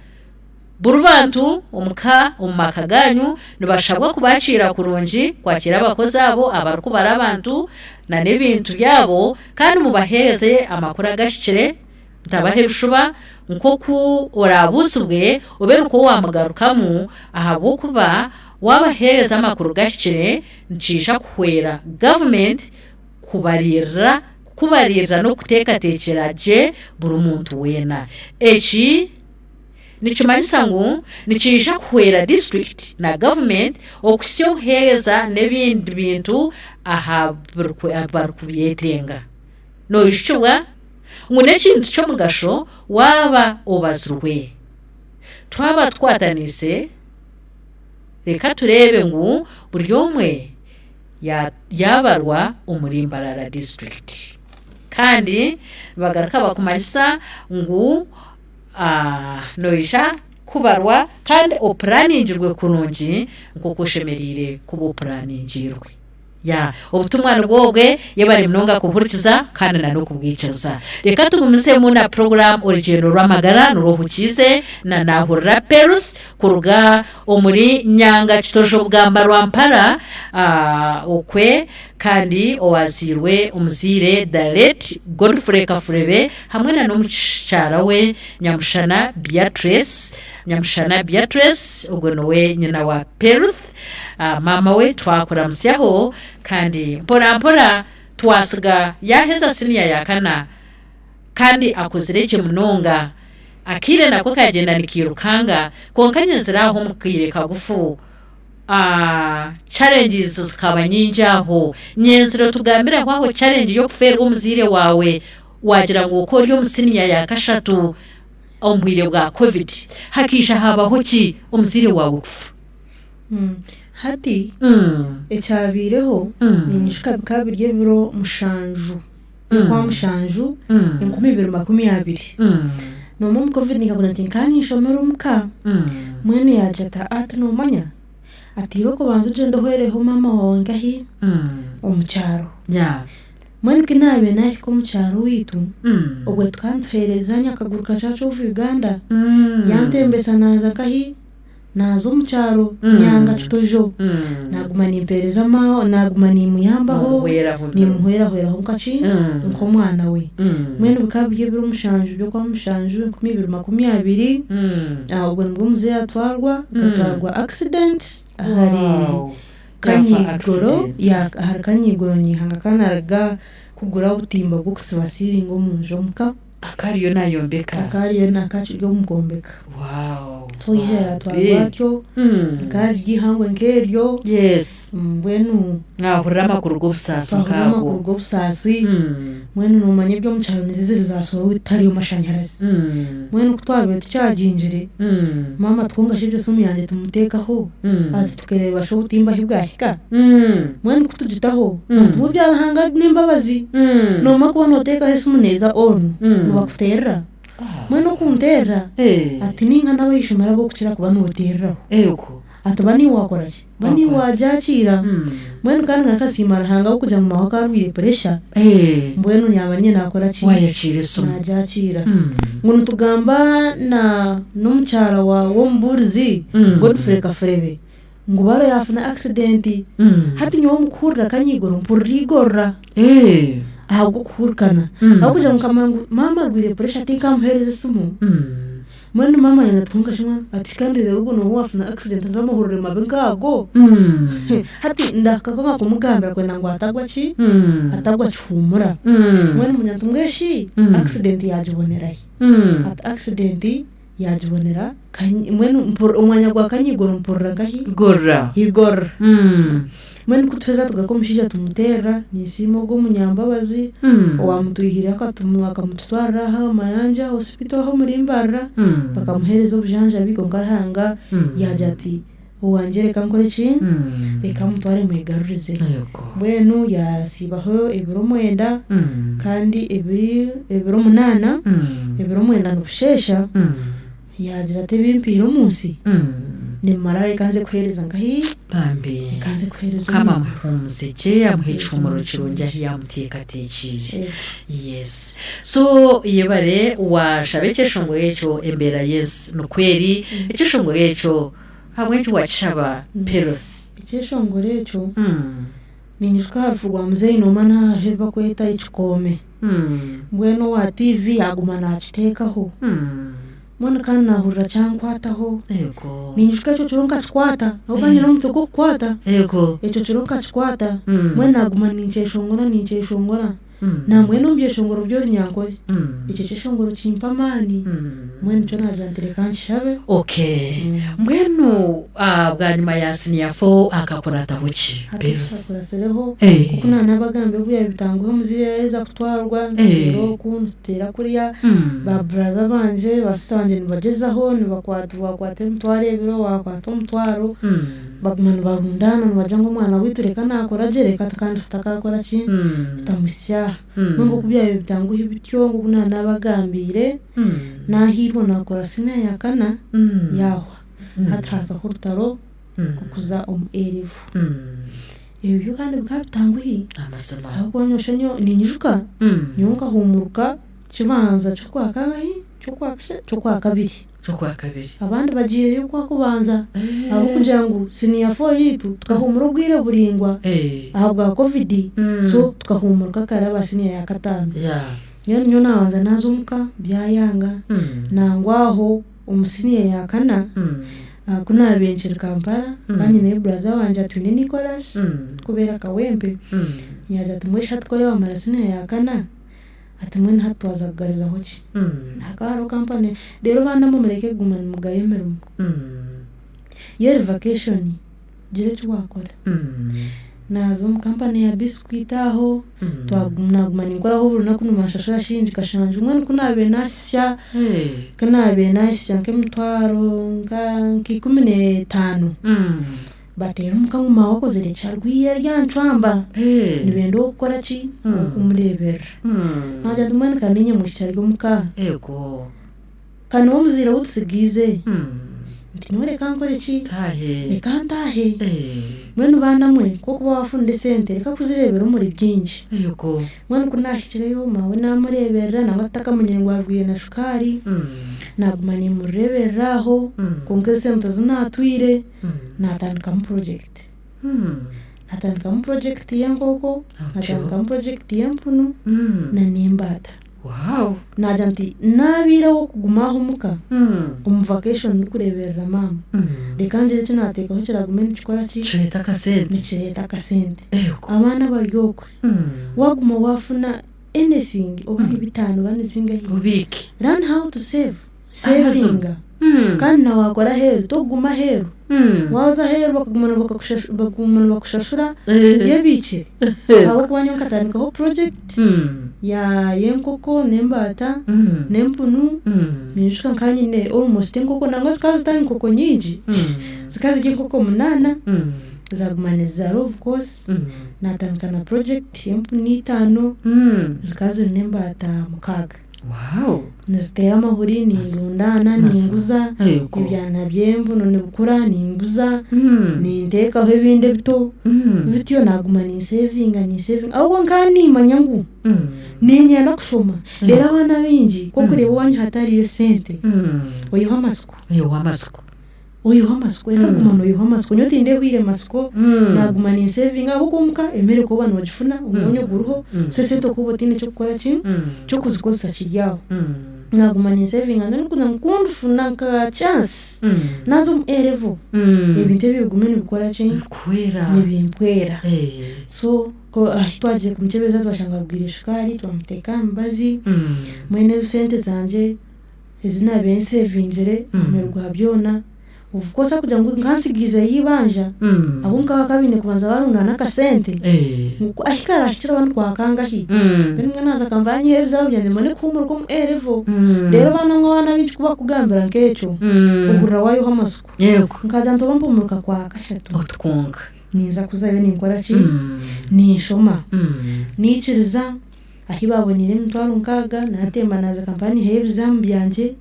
Buri bantu omu ka omu maka gaanyu nibashabwa kubaakiira kurungi, kwakiira abakozi abo abarikubara abantu n'ebintu byabo kandi mubaheereze amakuru agahikire. Ntabaha ebishuba, nk'oku oraabuuzibwe obe nikwo waamugarukamu, ahabw'okuba waabaheereza amakuru gahikire nikiija kuhwera gavumenti kubariirira kukubariirira n'okuteekateekyera gye buri muntu weena. Eki nikimanyisa ngu nikiija kuhwera disiturikiti na gavumenti okuhitsya obuheereza n'ebindi bintu aha barikubyetenga. Noijukibwa ngu n'ekintu ky'omugasho waaba obazirwe. Twaba tukwataniise, reka tureebe ngu buri omwe yaabarwa omuri Mbarara disiturikiti. Kandi nibagaruka bakumanyisa ngu noija kubarwa kandi opuraningirwe kurungi nk'oku oshemereire kuba opuraningirwe. Ya, obutumwa nibwo obwe, yebare munonga kubuhurikiza kandi na n'okubwikiriza. Reka tugumizemu na puroguraamu Orugyendo rw'Amagara nurwo ohukiize na Naahurira Peruth kuruga omuri Nyanga Kitojo Bugamba Rwampara okwe kandi owazairwe omuzaire the late Godfrey Kafurebe hamwe na n'omukyara we Nyamushana Beatrice, Nyamushana Beatrice ogwo niwe nyina wa Peruth. Maama we twakuramutsyaho kandi mpora mpora twasiga yaaheza siniya ya kana kandi akozire gye munonga. Akaire nako kagyenda nikairukanga kwonka nyenzire aho omu kaire kagufu challenges zikaba nyingi aho. Nyenzire otugambireho aho challenge y'okufeerwa omuzaire waawe waagira ngu okaba ori omu siniya ya kashatu omu bwire bwa covid hakaija haabaho ki omuzaire waawe kufa? Hati ekyabaireho ninyijuka bikaba biri ebiro mushanju by'okwamushanju 2020. Noomanya omu covid nkagira nti nkaba ninshomera omuka mbwenu yaagira ati ati noomanya ati iwe kubanza ogyende ohwereho maama waawe nkahi omu kyaro. Mbwenu ku naabaire naahika omu kyaro owaitu, obwo tukaba nituheereza Nyakagaruka Church of Uganda, yantembesa naaza nkahi? Naaza omu kyaro Nyanga Kitojo, naaguma nimpeereza maawe, naaguma nimuyambaho, nimuhwerahweraho nka ki? Nk'omwana we. Mbwenu bikaba biri ebiro mushanju by'okwamushanju 2020, obwo nibwo muzeeyi atwarwa, akatwarwa accident ahari. Kanyigoro accident. ya ahari Kanyigoro nyihanga ka naruga kugura obutimba bw'okusiba siiringi omu nju omuka. Akariyo nayombeka. Akariyo nakakiri omu kwombeka. Wow. So yaija yatwarwa atyo, rikaba riri eihangwe nk'eryo. Yes. Mbwenu Mwahurira amakuru g'obusaasi twahurira nk'ago. amakuru g'obusaasi. Mbwenu noomanya eby'omu kyaro niziziri zaasoro tihariyo mashanyarazi. Mbwenu ku twabaire tukyagingire, maama twonka shi egyo simu yangye tumuteekaho, ati tukareeba shi obutimba ahi bwahika. Mbwenu ku tugitaho, ati bwo bya Ruhanga n'embabazi. Noomanya kuba nooteekaho esimu neeza on, nibakuteerera. Mbwenu okunteerera, ati ninka n'ab'eishomero ab'okukira kuba nooteereraho. Ati ba niiwe waakora ki? Ba niiwe waagyakiira. Mbwenu kandi nka nkasiima Ruhanga ahabw'okugira ngu maawe akaba arwaire puresha, mbwenu naaba niinye naakora ki? Waayakiira esimu. Naagyakiira. Ngu nitugamba na n'omukyara wa w'omubuurizi Godfrey Kafurebe, ngu baro yaafuna accident. Hati nyowe omu kuhurira kanyigoro mpurira eigorora ahabw'okuhurikana. Ahabw'okugira ngu nkamanya ngu maama arwaire puresha tinkamuheereza esimu. Mbwenu maama yangye ati kwonka shi mwana ati kandi reero ogwo nooha owaafuna accident haza amahurire mabi nk'ago? Hati ndahika kumugambira kwenda ngu atagwa ki? Atagwa kihuumura. Mbwenu mugira nti mbwenu shi accident yaagibonera hi? Ati accident yaagibonera mbwenu omwanya gwa Kanyigoro mpurira nkahi? Igorora. Igorora. Mbwenu ku tuheza tugaruka omushaija tumuteerera, ninsiima ogwo omunyambabazi owaamutwihireho akamututwarira aha omu Mayanja Hospital aho omuri Mbarara, bakamuheereza obujanjabi kwonka Ruhanga yaagira ati owangye reka nkore ki? Reka mutware mwegarurize. Mbwenu yaasiibaho ebiro mwenda kandi ebiro munaana, ebiro mwenda nibusheesha, Yaagira ati, Ebi mpaire omu nsi nibimara, reka nze kuheereza nkahi? Bambi Reka nze kuheereza Mukama omu iguru. amuhuumuze gye amuhe ekihumuro kirungi ahu yaamuteekateekiire. Yes. So yebare waashaba ekyeshongoro ekyo embeera y'ensi nikwo eri, ekyeshongoro ekyo ahabw'enki waakishaba Peruth? Ekyeshongoro ekyo Ninyijuka aha rufu rwa muzeeyi nooma hariho ebi barikweta ekikoome. Mbwenu owa tiivi yaaguma naakiteekaho. Mbwenu kandi naahurira kyankwataho. Ninyijuka ekyo kiro nkakikwata ahabw'okuba nyine omutwe gw'okukwata. Ekyo kiro nkakikwata, mbwenu naaguma ninkyeshongora ninkyeshongora. Nambwenu omu byeshongoro by'orunyankore, ekyo kyeshongoro kimpa amaani, mbwenu nikyo naagira nti reka nkishabe. Okay. Mbwenu bwanyima ya siniya fo akakurataho ki? Hati ekikakuratsireho, nk'oku naanabagambire obu yaabaire bitanguha omuzaire yaaheza kutwarwa, nituteera oku nituteera kuriya, ba brother bangye, ba sister bangye nibagyezaho nibakwata waakwata emitwaro ebiri, waakwata omutwaro, Baguma nibarundaana nibagira ngu omwana waitu reka naakora gye reka kandi tutakaakora ki? Tutamuhitsya aha. Mbwenu nk'oku byabaire bitanguhi bityo nk'oku naaba naabagambiire, naahiirwa naakora siniya ya kana yaahwa. Hati haazaho orutaro rw'okuza omu A level. Ebyo byo kandi bikaba bitanguhi ahabw'okuba nyowe nyowe ninyijuka nyowe nkahuumuruka kibanza ky'okwa kangahi? Ky'okwakabiri. Ky'okwakabiri. Abandi bagiireyo okwakubanza ahabw'okugira ngu siniya fo yaitu tukahuumura obwire buraingwa ahabwa kovidi so tukahuumuruka kare aba siniya ya kataano. Mbwenu nyowe naabanza naaza omuka byayanga nangwa aho omu siniya ya kana ku naabaire nkiri Kampala nkaba nyineyo buraza wangye Atwine Nicholas orikubeera Kawempe yaagira ati mbwenu shi hati ku oraabe waamara siniya ya kana Ati mbwenu hati twaza kugarizaho ki? Hakaba hariho kampani, reero baana mwe mureke kuguma nimugaya emirimo. Yeri vacation, gira eki waakora. Naaza omu kampani ya biscuit aho, naguma ninkoraho buri runaku nibanshashura shiringi kashanju. Mbwenu ku naabaire naahisya, ku naabaire naahisya nk'emitwaro nka ikumi n'etaano, Bateera omuka ngu maawe akozire ki? Arwaire ari aha ncwamba. Nibenda ow'okukora ki? Ow'okumureeberera. Naagira nti mbwenu ka niinye mwishiki ari omuka? Ka niwe omuzaire ou tutsigaize? Nti nyowe reka nkore ki? Reka ntaahe. Mbwenu baana mwe, ku orikuba waafunire esente reka kuzireebera omuri bingi. Mbwenu ku naahikireyo maawe naamureeberera nangwa tutakamanyire ngu arwaire na shukaari, naaguma niimureeberera aho, kwonka esente zi naatwire, Naatandikamu purojekiti. Naatandikamu purojekiti y'enkoko, naatandikamu purojekiti y'empunu na n'embaata. Wow. Naagira nti naabaire ow'okuguma aha omuka omu vacation ndikureeberera maama, reka ngire eki naateekaho ekiragume nikikora ki? Nikireeta akasente. Nikireeta akasente. Eego. Abaana bari okwe, waaguma waafuna anything oba ni bitaano oba ni zingahi, Obiike. learn how to save. Amazima. Sevinga. Kandi na waakora aheeru, tokuguma aheeru. Waaza aheeru bakaguma nibakushashu bakaguma nibakushashura, yebiikire. Ahabw'okuba nyowe nkatandikaho project ya y'enkoko n'embaata n'empunu, ninyijuka nka nyine almost enkoko nangwa zikaba zitari nkoko nyingi, zikaba ziri enkoko munaana, zaaguma nizizaara of course, naatandika na project y'empunu itaano, zikaba ziri n'embaata mukaaga. Wow. Niziteera amahuri, nindundaana, ninguza, ebyana by'empunu nibikura ninguza, ninteekaho ebindi ebito, bityo naaguma ninsevinga ninsevinga ahabw'okuba nkaba niimanya ngu niinyenda kushoma. Reero abaana abaingi ku orikureeba owaanyu hatariyo esente, oihaho amatsiko. Oihaho amatsiko. Oihaho amatsiko, reka kuguma noihaho amatsiko. Nyowe tindehwire matsiko, naaguma ninsevinga ahabw'okuba omuka emere ku oba noogifuna, omwonyo guriho, so esente ku oba otaine ky'okukora ki, ky'okuzikozesa kiri aho. Naaguma ninsevinga mbwenu kugira ngu ku ndifuna nka chance, naaza omu A level, ebintu ebyo bigume nibikora ki, nibimpwera. So ku ahi twagiire kumukyebeza twashanga agwire shukaari, twamuteeka aha mibazi, mbwenu ezo sente zangye ezi naabaire nsevingire aha muheru gwa byona, of course kugira ngu nkansigiizeyo eibanja, abu nkaba bakaba baine kubanza baarundaana akasente, ngu ku ahi karaahikire oba nikwakangahi, mbwenu mbwenu naaza kamba nyiheyo ebizaabo byangye mbone kuhuumurika omu A level. Reero abaana ngu abaana abaingi ku bakukugambira nk'ekyo, ohurira waayeho amatsiko. Nkagira nti oba mpumuruka kwakashatu. Oti kwonka. Ninza kuzayo ninkora ki? Ninshoma. Naikiriza ahi baaboneire emitwaro nkaaga naatemba naaza Kampala naihayo ebizaamu byangye.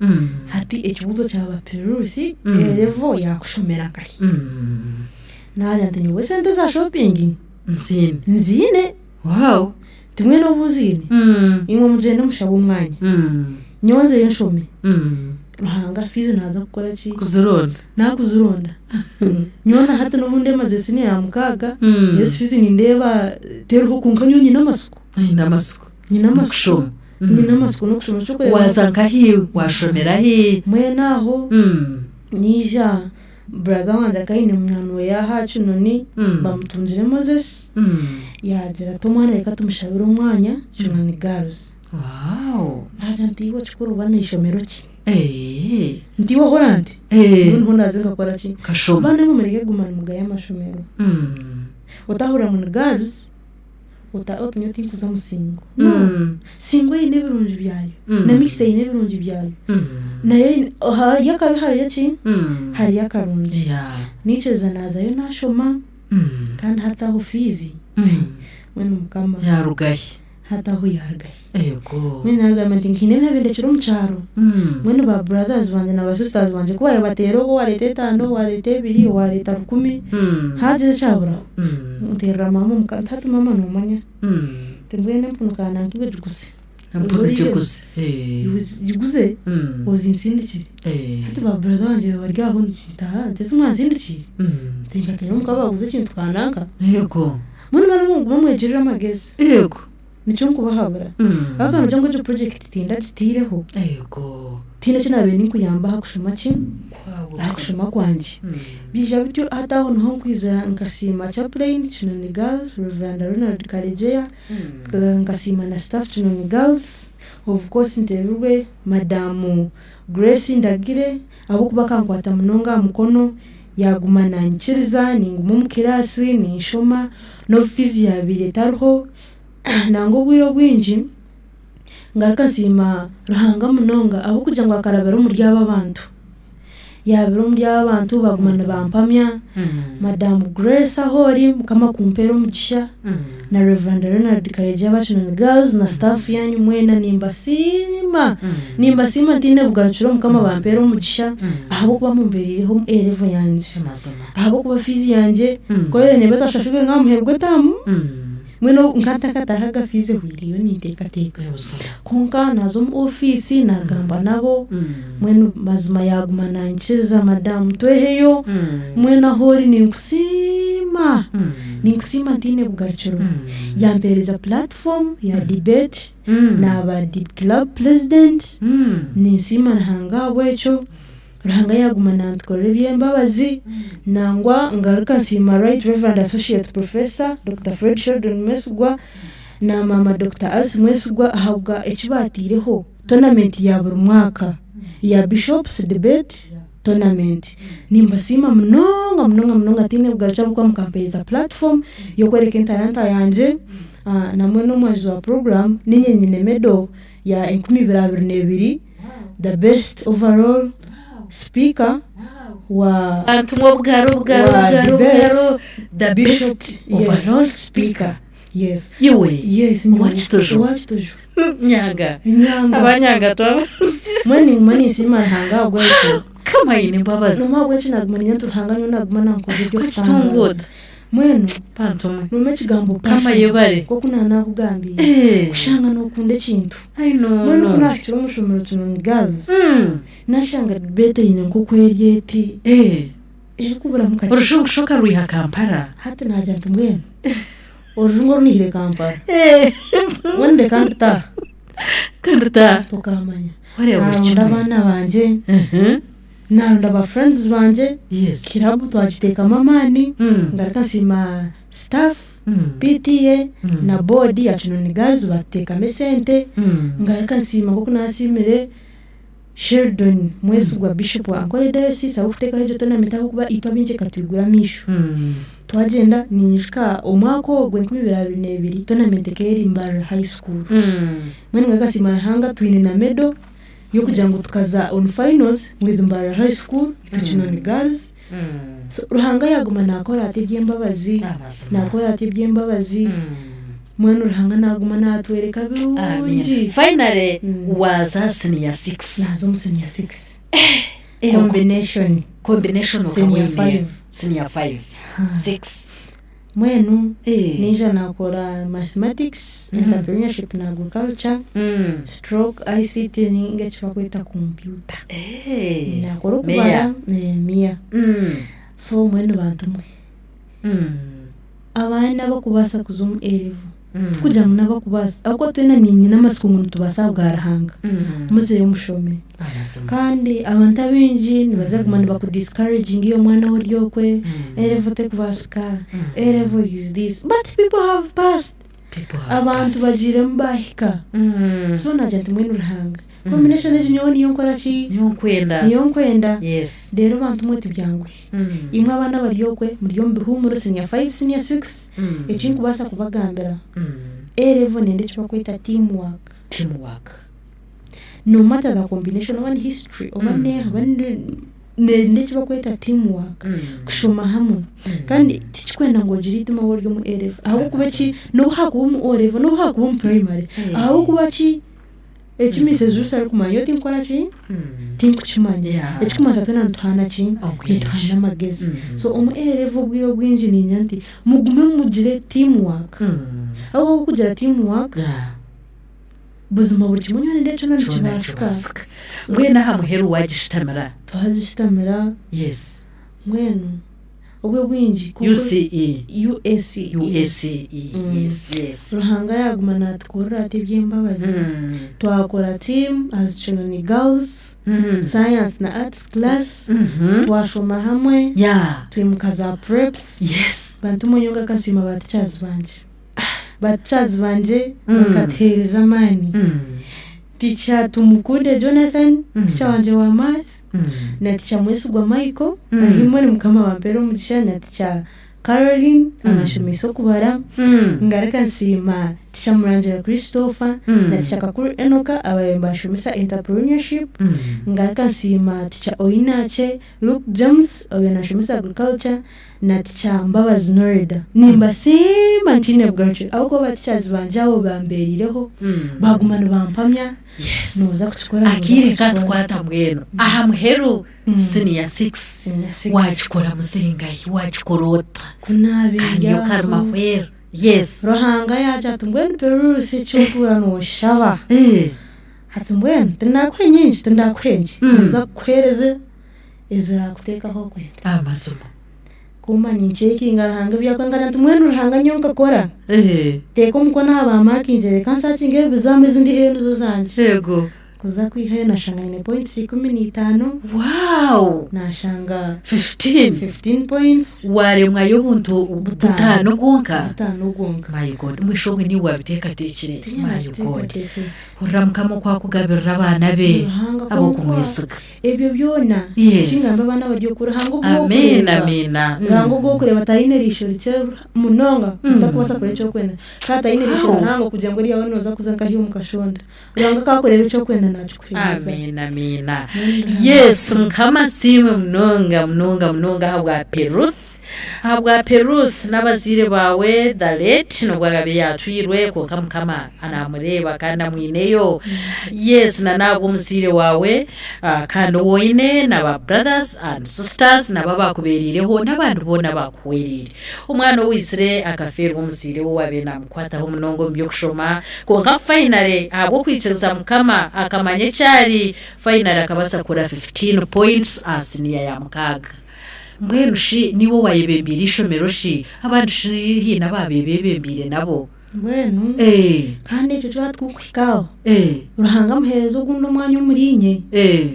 Hati ekibuuzo kyaba Perusi, A level yaakushomera nkahi? Naagira nti nyowe esente za shopping Nziine. nziine. Wow. Ti mbwenu obu nziine, imwe mugyende mushabe omwanya, nyowe nzeyo nshome. Ruhanga fiizi naaza kukora ki? Kuzironda. Naakuzironda. Nyowe na hati n'obu ndemaze siniya ya mukaaga, ezi fiizi nindeeba teriho kwonka nyowe nyine amatsiko. Oyine amatsiko. Nyine amatsiko. N'okushoma. Nyine amatsiko n'okushoma eky'okureeberaho. Waaza nkahi? Waashomera hi? Mbwenu aho naija brother wangye akaba aine munywani we aha Kinoni bamutungire Moses, yaagira ati omwana reka tumushabire omwanya Kinoni Girls. Wow. Naagira nti iwe kikuru oba n'eishomero ki? Eh. Nti iwe ohora nti? Eh. Mbwenu ho naaze nkakora ki? Nkashoma. Baana imwe mureke kuguma nimugaya amashomero. Otahurira ngu ni girls, ota oti nyowe tinkuza omu single. No. Single eine ebirungi byayo, na mixed eine ebirungi byayo. Nayo eine hariyo akabi hariyo ki? Hariyo akarungi. Naikiriza naazayo naashoma kandi hati aho fiizi mbwenu Mukama Yaarugahi? hati aho yaarugahi. Eego. Mbwenu naagamba nti nkaine ebi naabaire ndekire omu kyaro, mbwenu ba brothers bangye na ba sisters bangye ku baabaire bateera ogu owaareeta etaano, owaareeta ebiri, owaareeta rukumi, haagira ekyaburaho, nteerera maama omuka nti hati maama noomanya, nti mbwenu empunu ka nanka iwe giguze. Empunu giguze. Giguze ozinsindikire. Hati ba brother bangye bari aho nti haa nti esi mwansindikiire? Nti nkateera omuka baaguza ekintu ka nanka. Eego. Mbwenu baana mugume mwegirire amagezi. Eego. Nikyo nkubahabura. Ahabw'okuba noogira ngu egyo project tindagitiireho. Eego. Tihaine eki naabaire ninkuyamba aha kushoma ki? Aha kushoma kwangye. Biija bityo hati aho niho nkwija nkasiima Chaplain Kinoni Girls, Rev. Ronald Karegyeya, nkasiima na staff Kinoni Girls, of course nteebirwe Madam Grace Ndagire ahabw'okuba akankwata munonga aha mukono, yaaguma nanyikiriza ninguma omu kiraasi ninshoma n'obu fiizi yaabaire etariho, nangwa obwire obwingi ngaruka nsiima Ruhanga munonga ahabw'okugira ngu akarabira omuri abo abantu. Yaabira omuri abo abantu baguma nibampamya, Madam Grace ahu ori Mukama akumpeere omugisha na Rev. Ronald Karegye aba Kinoni Girls na staff yaanyu mwena nimbasiima, nimbasiima ntaine bugarukiro Mukama abampeere omugisha ahabw'okuba mumbereireho omu A level yangye. Ahabw'okuba fiizi yangye ku ebaire neeba etashashurwe nk'aha muheru gw'etaamu, Mbwenu nka ntakatahaga fiizi ehweireyo ninteekateeka. Kwonka naaza omu ofiisi naagamba nabo, mbwenu mazima yaaguma naankiriza madamu tweheyo, mbwenu ahu ori ninkusiima. Ninkusiima ntaine bugarukiro. Yampeereza platform ya debate, naaba deb club president, ninsiima Ruhanga ahabw'ekyo. Ruhanga yaaguma nantukorera eby'embabazi, nangwa ngaruka nsiima Right Reverend Associate Professor Dokita Fred Sheldon Mwesigwa na maama Dokita Alice Mwesigwa ahabwa eki baataireho tournament ya buri mwaka ya Bishops Debate Tournament. Nimbasiima munonga munonga munonga tihaine bugarukiro ahabw'okuba mukampeereza platform y'okworeka entaranta yangye nambwenu n'omwanjuzi wa program niinye nyine medal ya 2022 the best overall speaker wa Bantumwe obugaro obugaro wa obugaro debate obugaro the bishop best yes overall speaker yes iwe yes owa nyowe Kitojo owa Kitojo Nyanga Nyanga abanyanga twaba mbwenu ninguma ninsiima Ruhanga ahabw'ekyo Mukama aine embabazi Nyowe ahabw'eki naguma niinyenda nti Ruhanga nyowe naguma nankorera Kakitunga eby'okutangaaza ota mbwenu Bantumwe nomu ekigambo Mukama passion yebare nk'oku naanakugambiire Eh. kushanga nookunda ekintu I know mbwenu ku no naahikire omu ishomero Kinoni Girls Mm. nashanga debate eine nk'oku eri eti Eh. erikuburamu kakye Orushungu shi okarwiha Kampala hati naagira nti mbwenu orujungu oru naihire Kampala Eh. mbwenu ndeka ndutaaha Kandi rutaaha tokaamanya Wareeba buri naaronda kimwe abaana bangye Mhm. Naronda ba friends bangye, Yes. club twagiteekamu amaani, Mm. ngaruka nsiima staff, Mm. PTA Mm. na board ya Kinoni Girls batuteekamu esente, Mm. ngaruka nsiima nk'oku nasiimire Sheldon Mwesigwa Bishop wa Ankole Diocese ahabw'okuteekaho egyo tournament ahabw'okuba itwe abaingi ekatwigura amaisho. Mm. Twagyenda ninyijuka omwaka ogwo 2022 tournament ekaba eri Mbarara High School. Mm. Mbwenu ngaruka nsiima Ruhanga twine na medal y'okugira ngu tukaza on finals with Mbarara High School itwe Kinoni Girls. So Ruhanga yaguma nakora ati eby'embabazi, nakora ati eby'embabazi, mbwenu Ruhanga naguma natwereka birungi. Finally waza senior 6. Naza omu senior 6. Combination. Combination Senior 5. Senior 5. 6. Mbwenu naija naakora Mathematics, Entrepreneurship na Agriculture stroke ICT ninga eki barikweta kompyuta. Naakora okubara MIA. So mbwenu bantu mwe, abaana abarikubaasa kuza omu A level tikugira ngu n'abarikubaasa ahabw'okuba twena niinyine amatsiko ngu nitubaasa ahabwa Ruhanga, muzeyo mushome. Kandi abantu abaingi nibaza kuguma nibakudiscouraginga iwe mwana we ori okwe, A level terikubaasika, A level is this, but people have passed. Abantu bagiiremu baahika. So naagira nti mbwenu Ruhanga, combination egi nyowe niyo nkora ki? Niyo nkwenda. Niyo nkwenda. Yes. Reero bantu mwe tibyanguhi. Imwe abaana abari okwe muri omu bihuumuro senior five, senior six, eki nkubaasa kubagambira, A level nenda eki barikweta team work. Team work. No matter the combination oba ni history oba neeha oba nenda eki barikweta team work kushoma hamwe kandi tikikwenda ngu ogire eitima waaba ori omu A level ahabw'okuba ki n'obu haakuba omu O level n'obu haakuba omu primary ahabw'okuba ki eki Mrs Ruth arikumanya nyowe tinkukora ki tinkukimanya ekirikumanyisa twena nituhaana ki nituhaana amagezi so omu A level obwire obwingi niinyenda nti mugume mugire team work ahabw'okuba kugira team work Buzima buri kimwe nyowe nindeeba kyona Kyona nikibaasika. nikibaasika. Mbwenu aha muheru waagishutamira? Twagishutamira. Yes. Mbwenu obwe bwingi kwonka UCE. UACE. UACE, yes, yes. Ruhanga yaaguma naatukorera ati eby'embabazi. Twakora team as Kinoni Girls, Science na Arts class, twashoma hamwe, Yeah. twimuka za preps. Yes. Bantu mwe nyowe nkansiima ba teachers bangye. Ba teachers bangye bakatuheereza amaani. Teacher Tumukunde Jonathan, teacher wangye wa math, na teacher Mwesigwa Michael, ahi muri Mukama abampeere omugisha, na teacher Caroline abanshomeise okubara. Ngaruka nsiima teacher Murangira Christopher na teacher Kakuru Enoka ababaire nibanshomesa entrepreneurship. Ngaruka nsiima teacher Oinache Luke James obaire nashomesa Agriculture na Teacher Mbabazi Noreda. Nimbasiima ntiine bugarukiro ahabw'okuba ba teachers bangye abo bambereireho baguma nibampamya nooza kukikora nooza Akaire kukikora. katukwata mbwenu aha muheru senior six Senior six. wagikora muzingahi wagikora ota Ku naabaire kandi ndi okaruma aho, hweru yes Ruhanga yaagira ati mbwenu Perusi eki orikuhurira nooshaba. Ati mbwenu tindaakuhe nyingi tindaakuhe nkye, ninza kukuheereza eziraakuteeka ahu orikwenda. Amazima. Kuma nincekinga Ruhanga ebi yakora nkagira nti mbwenu Ruhanga nyowe nkakora Eh, teeka omukono aha bamakingyere reka nsakinge ebizamu ezi ndihayo nizo zangye yego kuza kwihayo nashanga nyine points 15. Wow. Nashanga 15. 15 points. Waremwayo obuntu butaano bwonka. Butaano bwonka. My God, mwisho obwe niwe wabiteekateekire. Tinyine My God. nakiteekateekire. Hurira Mukama oku akugabirira abaana be Ruhanga ab'okumwesiga. Ebyo byona Yes. ekingamba abaana bari oku Ruhanga ogu Amiina, okureba. amiina. Ruhanga ogu okureba tayine eriisho rikye munonga otakubaasa kureba ekyokwenda. Kandi tayine eriisho Wow. rihango kugira ngu eryawe nooza kuza nkahi omu kashonda. Ruhanga ku akureba ekyokwenda naakikuheereza. Amiina, amiina. Yes, Mukama asiimwe munonga munonga munonga ahabwa Peruth. Ahabwa Peruth n'abazaire baawe the late nobwo araabe yaatwirwe kwonka Mukama naamureeba kandi amwineyo. Yes, na n'ahabw'omuzaire waawe ah, kandi ou oine na ba brothers and sisters nabo abaakubeereireho n'abandi boona abaakuhwereire. Omwana owaizire akafeerwa omuzaire we owaabaire naamukwataho munonga omu by'okushoma kwonka finally ahabw'okwikiriza Mukama akamanya eki ari, finally akabaasa kukora 15 points aha siniya ya mukaaga. Mbwenu shi niiwe owaayebembeire eishomero shi? Abandi shi haine abaabaire beebembeire nabo? Mbwenu Eh, kandi ekyo kyatukuhika aho eh, Ruhanga amuheereza ogundi omwanya omuriinye. eh.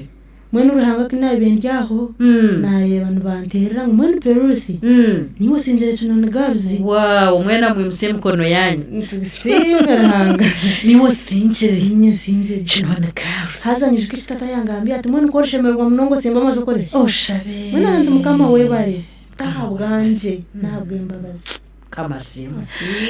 Mbwenu Ruhanga ku naabiire ndi aho naareeba nibanteerera ngu mbwenu Perusi niiwe osingire Kinoni Girls. Wow, mwena mwimutsye emikono yaanyu. Nitusiime Ruhanga. Niiwe osingire. Niinye nsingire. Kinoni Girls. Haza nyijuka eki tata yangambiire ati mbwenu ku orishemererwa munonga otsimbe amaju okoreshi. Oshabe. Mbwenu nti Mukama webare ti ahabwangye n'ahabw'embabazi. Mukama asiimwe.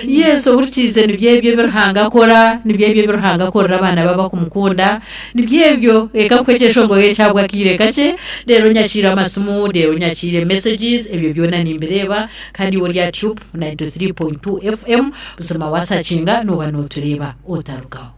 Yes, ohurikiize nibyo ebyo ebi Ruhanga akora, nibyo ebyo ebi Ruhanga akorera abaana be abakumukunda, nibyo ebyo. Reka nkuhe ekyeshongoro eki ahabw'akaire kakye, reero nyakiire amasimu, reero nyakiire messages, ebyo byona nimbireeba, kandi iwe ori aha Tube 93.2 FM, buzima waasakinga nooba nootureeba, otarugaho.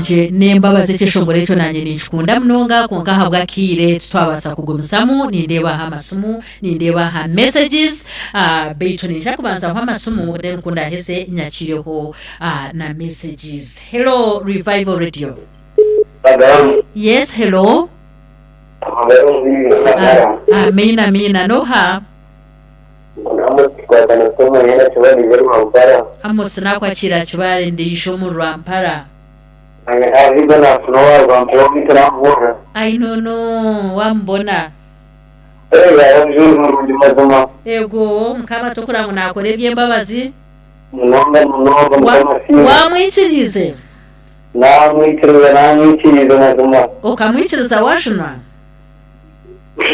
wangye n'embabazi ekyeshongoro ekyo nanye ninkikunda munonga kwonka ahabw'akaire titwabaasa kugumizamu nindeeba aha amasimu nindeeba aha messages ah, beitu ninja kubanzaho amasimu then ku ndaheze nyakireho ah, na messages hello revival radio yes hello Ah, amiina amiina noha Amos nakwakira Kibaale ndiija omu Rwampara. Ai nono wamubona. Ego mukama tokura ngu nakora ebyembabazi. Wamwikiriize? Okamwikiriza wajunwa?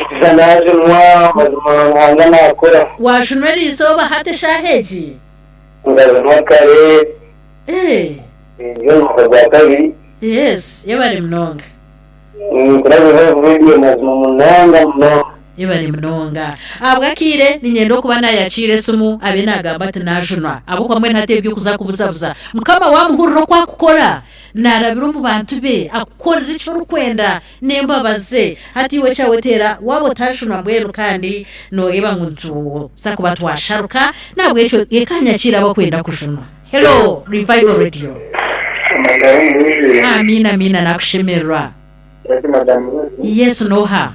Kuza naajunwa, mazima Ruhanga naakora. Waajunwa eri izooba hati eshaaha egi? Nkajunwa kare, Eh. ndi omu mwaka gwa kabiri. Yes, yebare munonga. Ninkurabiza Radio mazima munonga munonga. Yebare munonga. Ahabw'akaire niinyenda okuba naayakiira esimu abe naagamba ati naajunwa. Ahabw'okuba mbwenu hati eby'okuza kubuzabuza. Mukama waamuhurira oku akukora, naarabira omu bantu be, akukorera eki orikwenda. N'embabazi ze. Hati iwe ekyawe teera waaba otaajunwa mbwenu kandi nooreeba ngu nituza kuba twasharuka, n'ahabw'ekyo reka nyakiire abakwenda kujunwa. Hello Revival Radio. Amiina amiina nakushemererwa. Yes n'oha?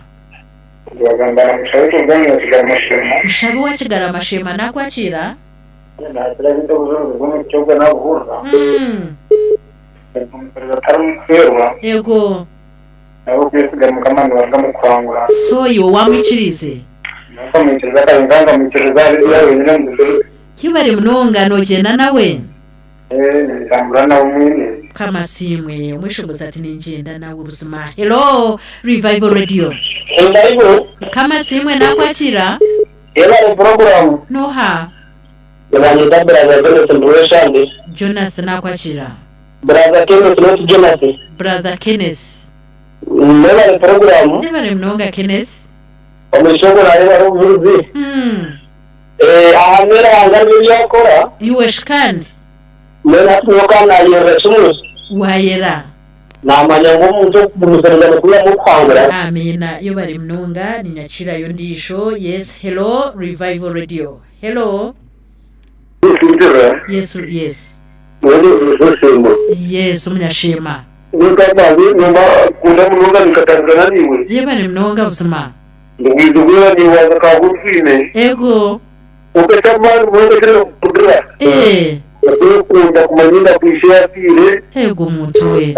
Mushabe wa Kigarama Sheema nakwakiira. Ego. So iwe wamwikiriize? Yebare munonga nogyenda nawe? Mukama asiimwe. Omweshongozi ati ningyenda nawe buzima. Hello Revival Radio. Mukama asiimwe nakwakira. Noha? Jonathan nakwakira. Brother Kenneth not Jonathan. Brother Kenneth. Mwebare program. Yebare munonga Kenneth. Omugisha ogwo nareeba obujurizi. Eh, ahamya Ruhanga nibyo ebi akora. Iwe shi kandi? Mbwenu hati nyowe ka nayerera kimwe. Wayera. Namanya ngu omuntu okugumisiriza nikwihamu okuhangura. Amiina yebare munonga ninyakirayo ondiijo yes hello revival radio hello. Yes yes. Yes omunyasheema. Yebare munonga buzima. Ego. Eh. Ego muntu we.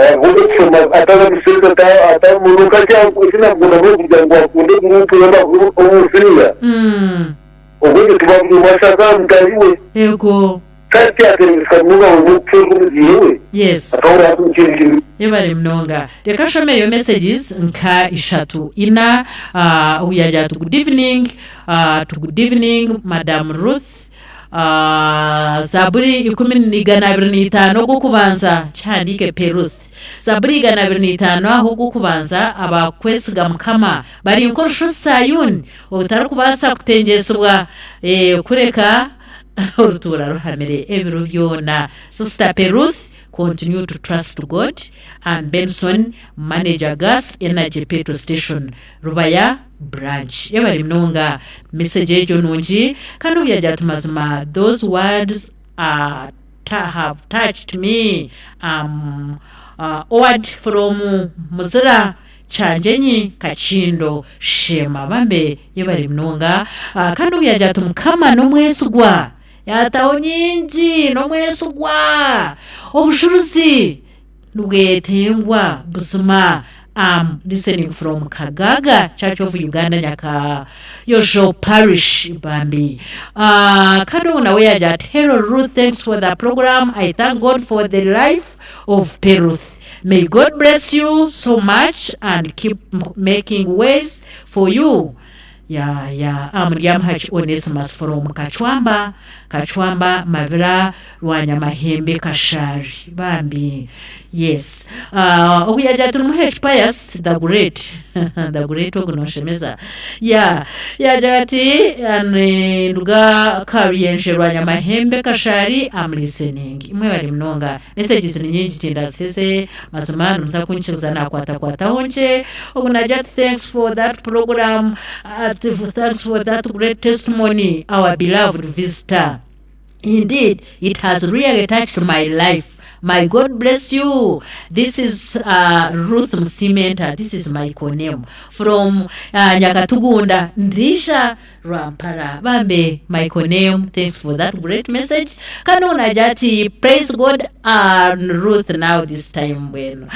Obundi tuba buri omwe ashaka mutaahi we. Ego. Kandi tiyaaterengesa munonga ngu oine kucwerwa omuzaire we. Yes. Akahurira hati omu kindi kintu. Yebare munonga. Reka nshome eyo messages nka ishatu ina. Ah, ogu yaagira ati good evening, ah, to good evening Madam Ruth. Ah, Zaaburi ikumi 125 ogw'okubanza kihandiike pe Ruth. Zaaburi 125 aho ogw'okubanza abakwesiga Mukama bari nk'orushozi Sayuuni Otarikubaasa kutengyesibwa kureka orutuura ruhamire ebiro byona. Sister Peruth continue to trust God and Benson manager gas energy petrol station Rubaya branch. Yebare munonga message egyo nungi kandi obu yagira ati mazima those words are have touched me am oward from Muzira Kyangyenyi Kakindo Sheema bambe yebare munonga kandi obu yagira ati Mukama n'omwesigwa yataho nyingi n'omwesigwa obujurizi nibwetengwa buzima am listening from Kagaga Church of Uganda Nyakayojo Parish bambi kandi ogu nawe yagira ati hello Ruth thanks for the program I thank God for the life of Peruth May God bless you so much and keep making ways for you. Ya ya Amuryamuhaki Onesimus from Kachwamba, Kachwamba, Mabira, Rwanyamahembe, Kashari. Bambi. Yes. Uh, ogu yagira ati Muheshi Pius the great. The great ogu noshemeza. Ya yagira ati nduga Karuyenje Rwanyamahembe Kashari I'm listening. Mwebare munonga. Messages ni nyingi tindaziheze mazima nimuza kunkiriza nakwatakwataho nkye. Ogu nagira ati thanks for that program, thanks for that great testimony our beloved visitor. Indeed, it has really touched my life. My God bless you. This is Ruth Musimenta. This is my name from Nyakatugunda, Ndisha Rwampara. Bambe, my name. Thanks for that great message. Kanona jati, praise God and Ruth now this time when.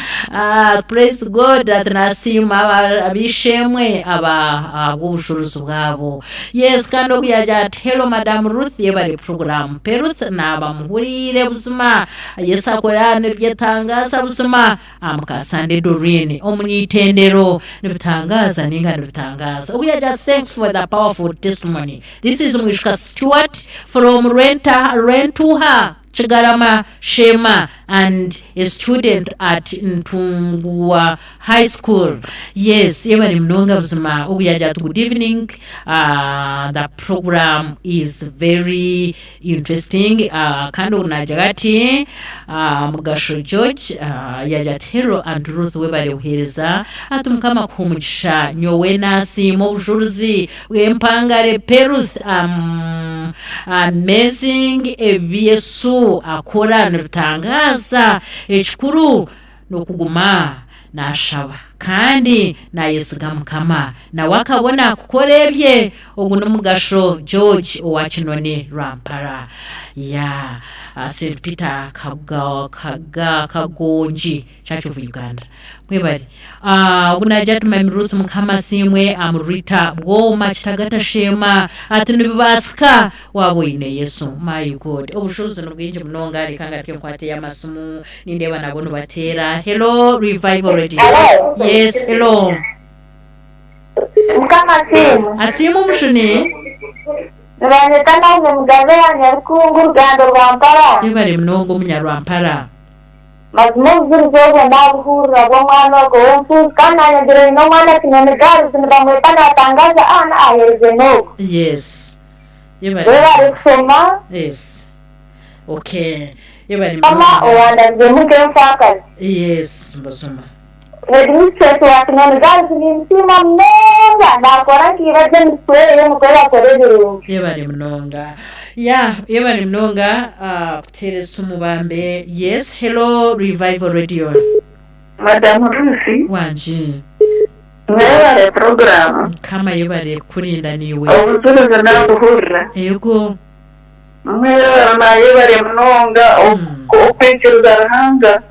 Praise God that nasima abishemwe aba ab'obushuruzi bwabo. Yes, kandi okuyaja ati hello Madam Ruth yebale program. Peruth naba muhurire buzima. Yesu akora nibyetangaza buzima. Amukasande Doreen omunyitendero nibitangaza ninga nibitangaza. Okuyaja thanks for the powerful testimony. This is Mwishka Stewart from Renta Rentuha Chigarama Shema and a student at Ntungwa High School. Yes, yebale munonga buzima. Okuyaja ati good evening. The program is very interesting. Kandi onagira ati Mugasho George yagira ati hello and Ruth webale buhereza ati mukama kuhumugisha nyowe nasiima obujuruzi bw'empangare Peruth amazing ebi Yesu akora nibitangaza ekikuru n'okuguma nashaba kandi nayesiga mukama nawe akabona kukora ebye. Ogu n'omugasho George owa Kinoni Rwampara ya St Peter Kagongi Church of Uganda. Mwebale. Ogu nagira ati Mami Ruth mukama simwe amurita bwoma kitagata shema ati nibibasika waba oine Yesu. My God, obushobozi n'obwingi munonga. Reka ngaruke nkwate y'amasimu nindeeba nabo nibateera. Hello Revival Radio. Hello. Yes, hello. Mukama asiimwe. Asiimwe omushuni. Nibanyeta Naomi Mugabe wa Nyarukungu Rugando Rwampara. Yebare munonga omunyarwampara. Mazima obujulizi obwo nabuhurira bw'omwana ogwo w'enfuuzi kandi naanye ngira nyine omwana Kinyoni Girls nibamweta Natangaza Ann aheerize n'ogwo. Yes. Yebare. Webare kushoma. Yes. Okay. Yebare Mama munonga. owandabizemu nk'enfaakazi. Yes, mbazima. Headmistress wa Kinyoni Girls ninsiima munonga nakora nkiiba gye emisitwe ye nikwo bakora ebirungi. Yebare munonga. Ya, yebare munonga kuteera esimu bambe. Yes, hello Revival Radio. Madam Ruth. Wangi. Mwebare program. Mukama yebare kurinda niiwe. Obujulizi nabuhurira. Yego. Mwebare nayebare munonga okwikiriza Ruhanga.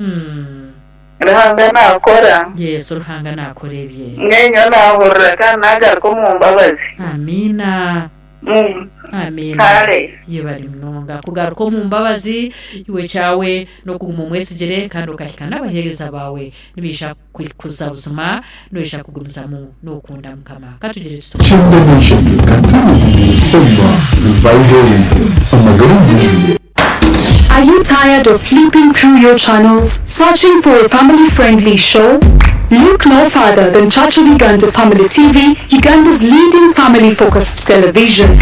Ruhanga nakora. Yes, Ruhanga nakora ebye. Nyenyo nahurira kandi nagaruka omu mbabazi. Amina. Amina. Kare. Yebare munonga kugaruka omu mbabazi iwe kyawe n'okuguma omwesigire kandi okahika n'abaheereza baawe nibaija kukuza buzima noija kugumizamu n'okunda Mukama. Katugire tuti. Kyenda n'eshatu katuuzi Omwa Revival Radio amagara omubiri. Are you tired of flipping through your channels, searching for a family-friendly show? Look no further than Church of Uganda Family TV, Uganda's leading family-focused television.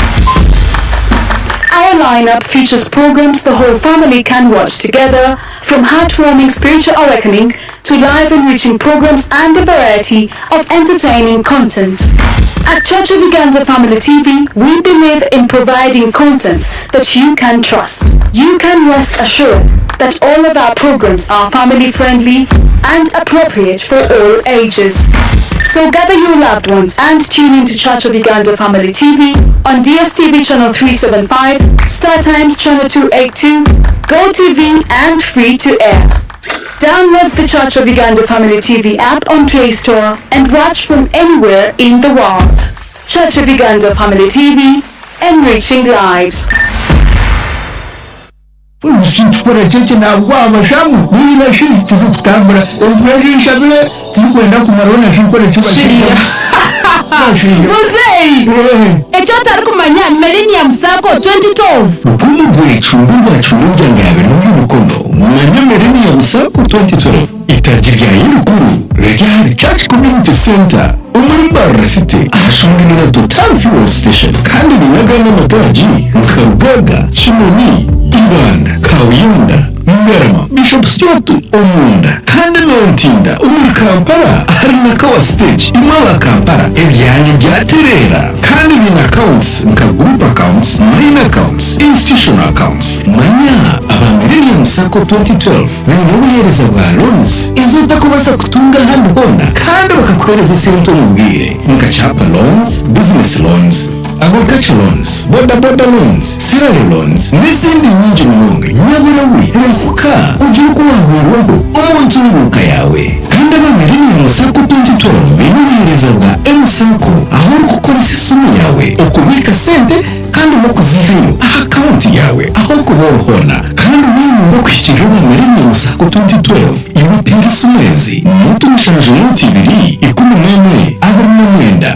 Our lineup features programs the whole family can watch together, from heartwarming spiritual awakening to live enriching programs and a variety of entertaining content. At Church of Uganda Family TV, we believe in providing content that you can trust. You can rest assured that all of our programs are family friendly and appropriate for all ages. So gather your loved ones and tune in to Church of Uganda Family TV on DSTV channel 375, Star Times channel 282, Go TV and Free to Air. Download the Church of Uganda Family TV app on Play Store and watch from anywhere in the world. Church of Uganda Family TV, enriching lives. Tukora kyekyo nagwabashamu niba shi turi kutambura enjura eshabire turikwenda kumaraho na shikora Shiriya. Muzeeyi, eki otarikumanya ni Millennium Sacco 2012. Rukumu rwecumbi rwa Cumbi rya Ngabe n'omu Mukono manya Millennium Sacco 2012 Itaagi rya Yerukuru riri ahari Church Community Centre omuri Mbarara City ahashunganira Total Fuel Station kandi riine agandi amataagi nka Rugaga, Kinoni, Ibanda, Kabuyonda, Ngarama, Bishop Stuart omunda kandi na Ntinda omuri Kampala ahari Nakawa Stage imwe aba Kampala ebyanyu byatereera kandi biine accounts nka group accounts, mine accounts, institutional accounts. Manya aba Millennium Sacco 2012 baine obuheereza bwa loans ezi otakubaasa kutunga ahandi hoona kandi bakakuheereza esente omu bwire nka Chapa loans, business loans, Agriculture loans, boda boda loans, salary loans n'ezindi nyingi munonga. Nyabura we rahuka ogire oku wahwerwaho omu ntunguuka yaawe. Kandi aba Millennium Sacco 2012 baine obuheereza bwa M-Sacco ahu orikukoresa esimu yaawe okubiika sente kandi n'okuziihayo aha akawunti yaawe ahu orikuba ori hoona. Kandi waayenda okuhikirira omu Millennium Sacco 2012, iwe teera esimu ezi, 0 7 11 29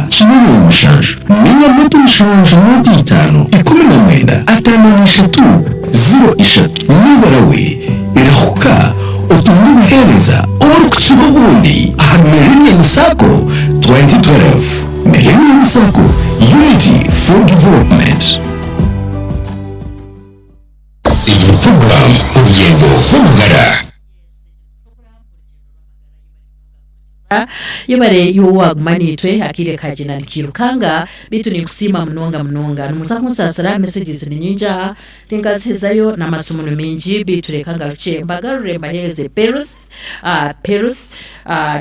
17. Ninga 07 5 19 53 03. Nibura we, rahuka otunge obuheereza oburikukira obundi aha Millennium Sacco 2012. Millennium Sacco, Unity for Development. Iyi puroguramu Orugyendo rw'Amagara. Yebare iwe owaguma naitwe akaire kagyenda nikiirukanga beitu ninkusiima munonga munonga. Nimuza kunsaasira messages ni nyingi aha tinkazihezayo n'amasimu ni maingi beitu reka ngarukye mbagarure mbaheereze Peruth Peruth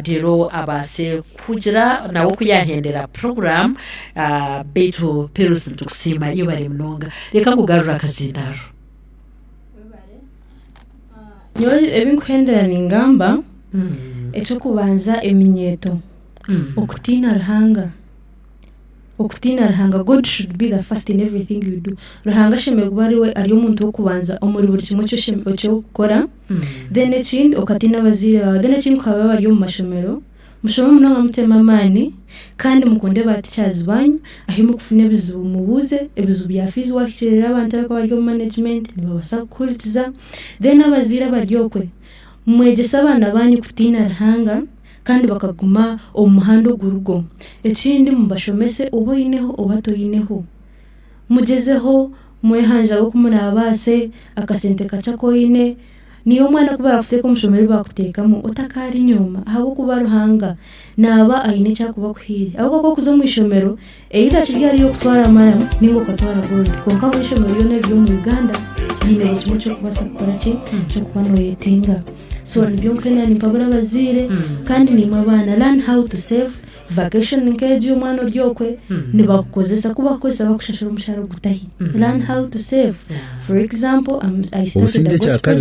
reero abaase kugira nawe oku yaahendera program beitu Peruth nitukusiima yebare munonga. Reka nkugarure akazindaaro. Nyowe ebi nkuhendera ningamba, eky'okubanza eminyeeto, okutiina Ruhanga, okutiina Ruhanga, God should be the first in everything you do. Ruhanga ashemereire kuba ariwe ari omuntu w'okubanza omuri buri kimwe eki orikukora, then ekindi okatiina abazaire baawe, then ekindi ku baba bari omu mashomero, Mushome munonga mutemu amaani kandi mukunde ba teachers banyu, ahi murikufuna ebizibu mubuuze, ebizibu bya fees wahikiirira abantu abarikuba bari omu management nibabaasa kukuhurikiza. Then abazaire abari okwe, mwegyese abaana banyu kutiina Ruhanga kandi bakaguma omu muhanda ogurigwo. Ekindi mubashomese oba oineho oba toineho. Mugyezeho mwehanjage oku muraabaase, akasente kakye aku oine, niiwe omwana ku barakuteeka omu ishomero eri baakuteekamu otakarinyooma ahabw'okuba Ruhanga naaba aine eki arikuba akuhaire. Ahabw'okuba ku orikuza omu ishomero, either kiri ahari iwe kutwara maramu nainga okatwara gold kwonka buri ishomero ryona eriri omu Uganda riine buri kimwe eki orikubaasa kukora ki, eky'orikuba nooyetenga. So nibyo nkwenda nimpabura abazaire kandi naimwe abaana learn how to save. Vacation nk'egi omwana ori okwe nibakukozesa ku bakukozesa bakushashura omushara ogutahi. Learn how to save. For example, I started Obusingye a ekya goat kabiri.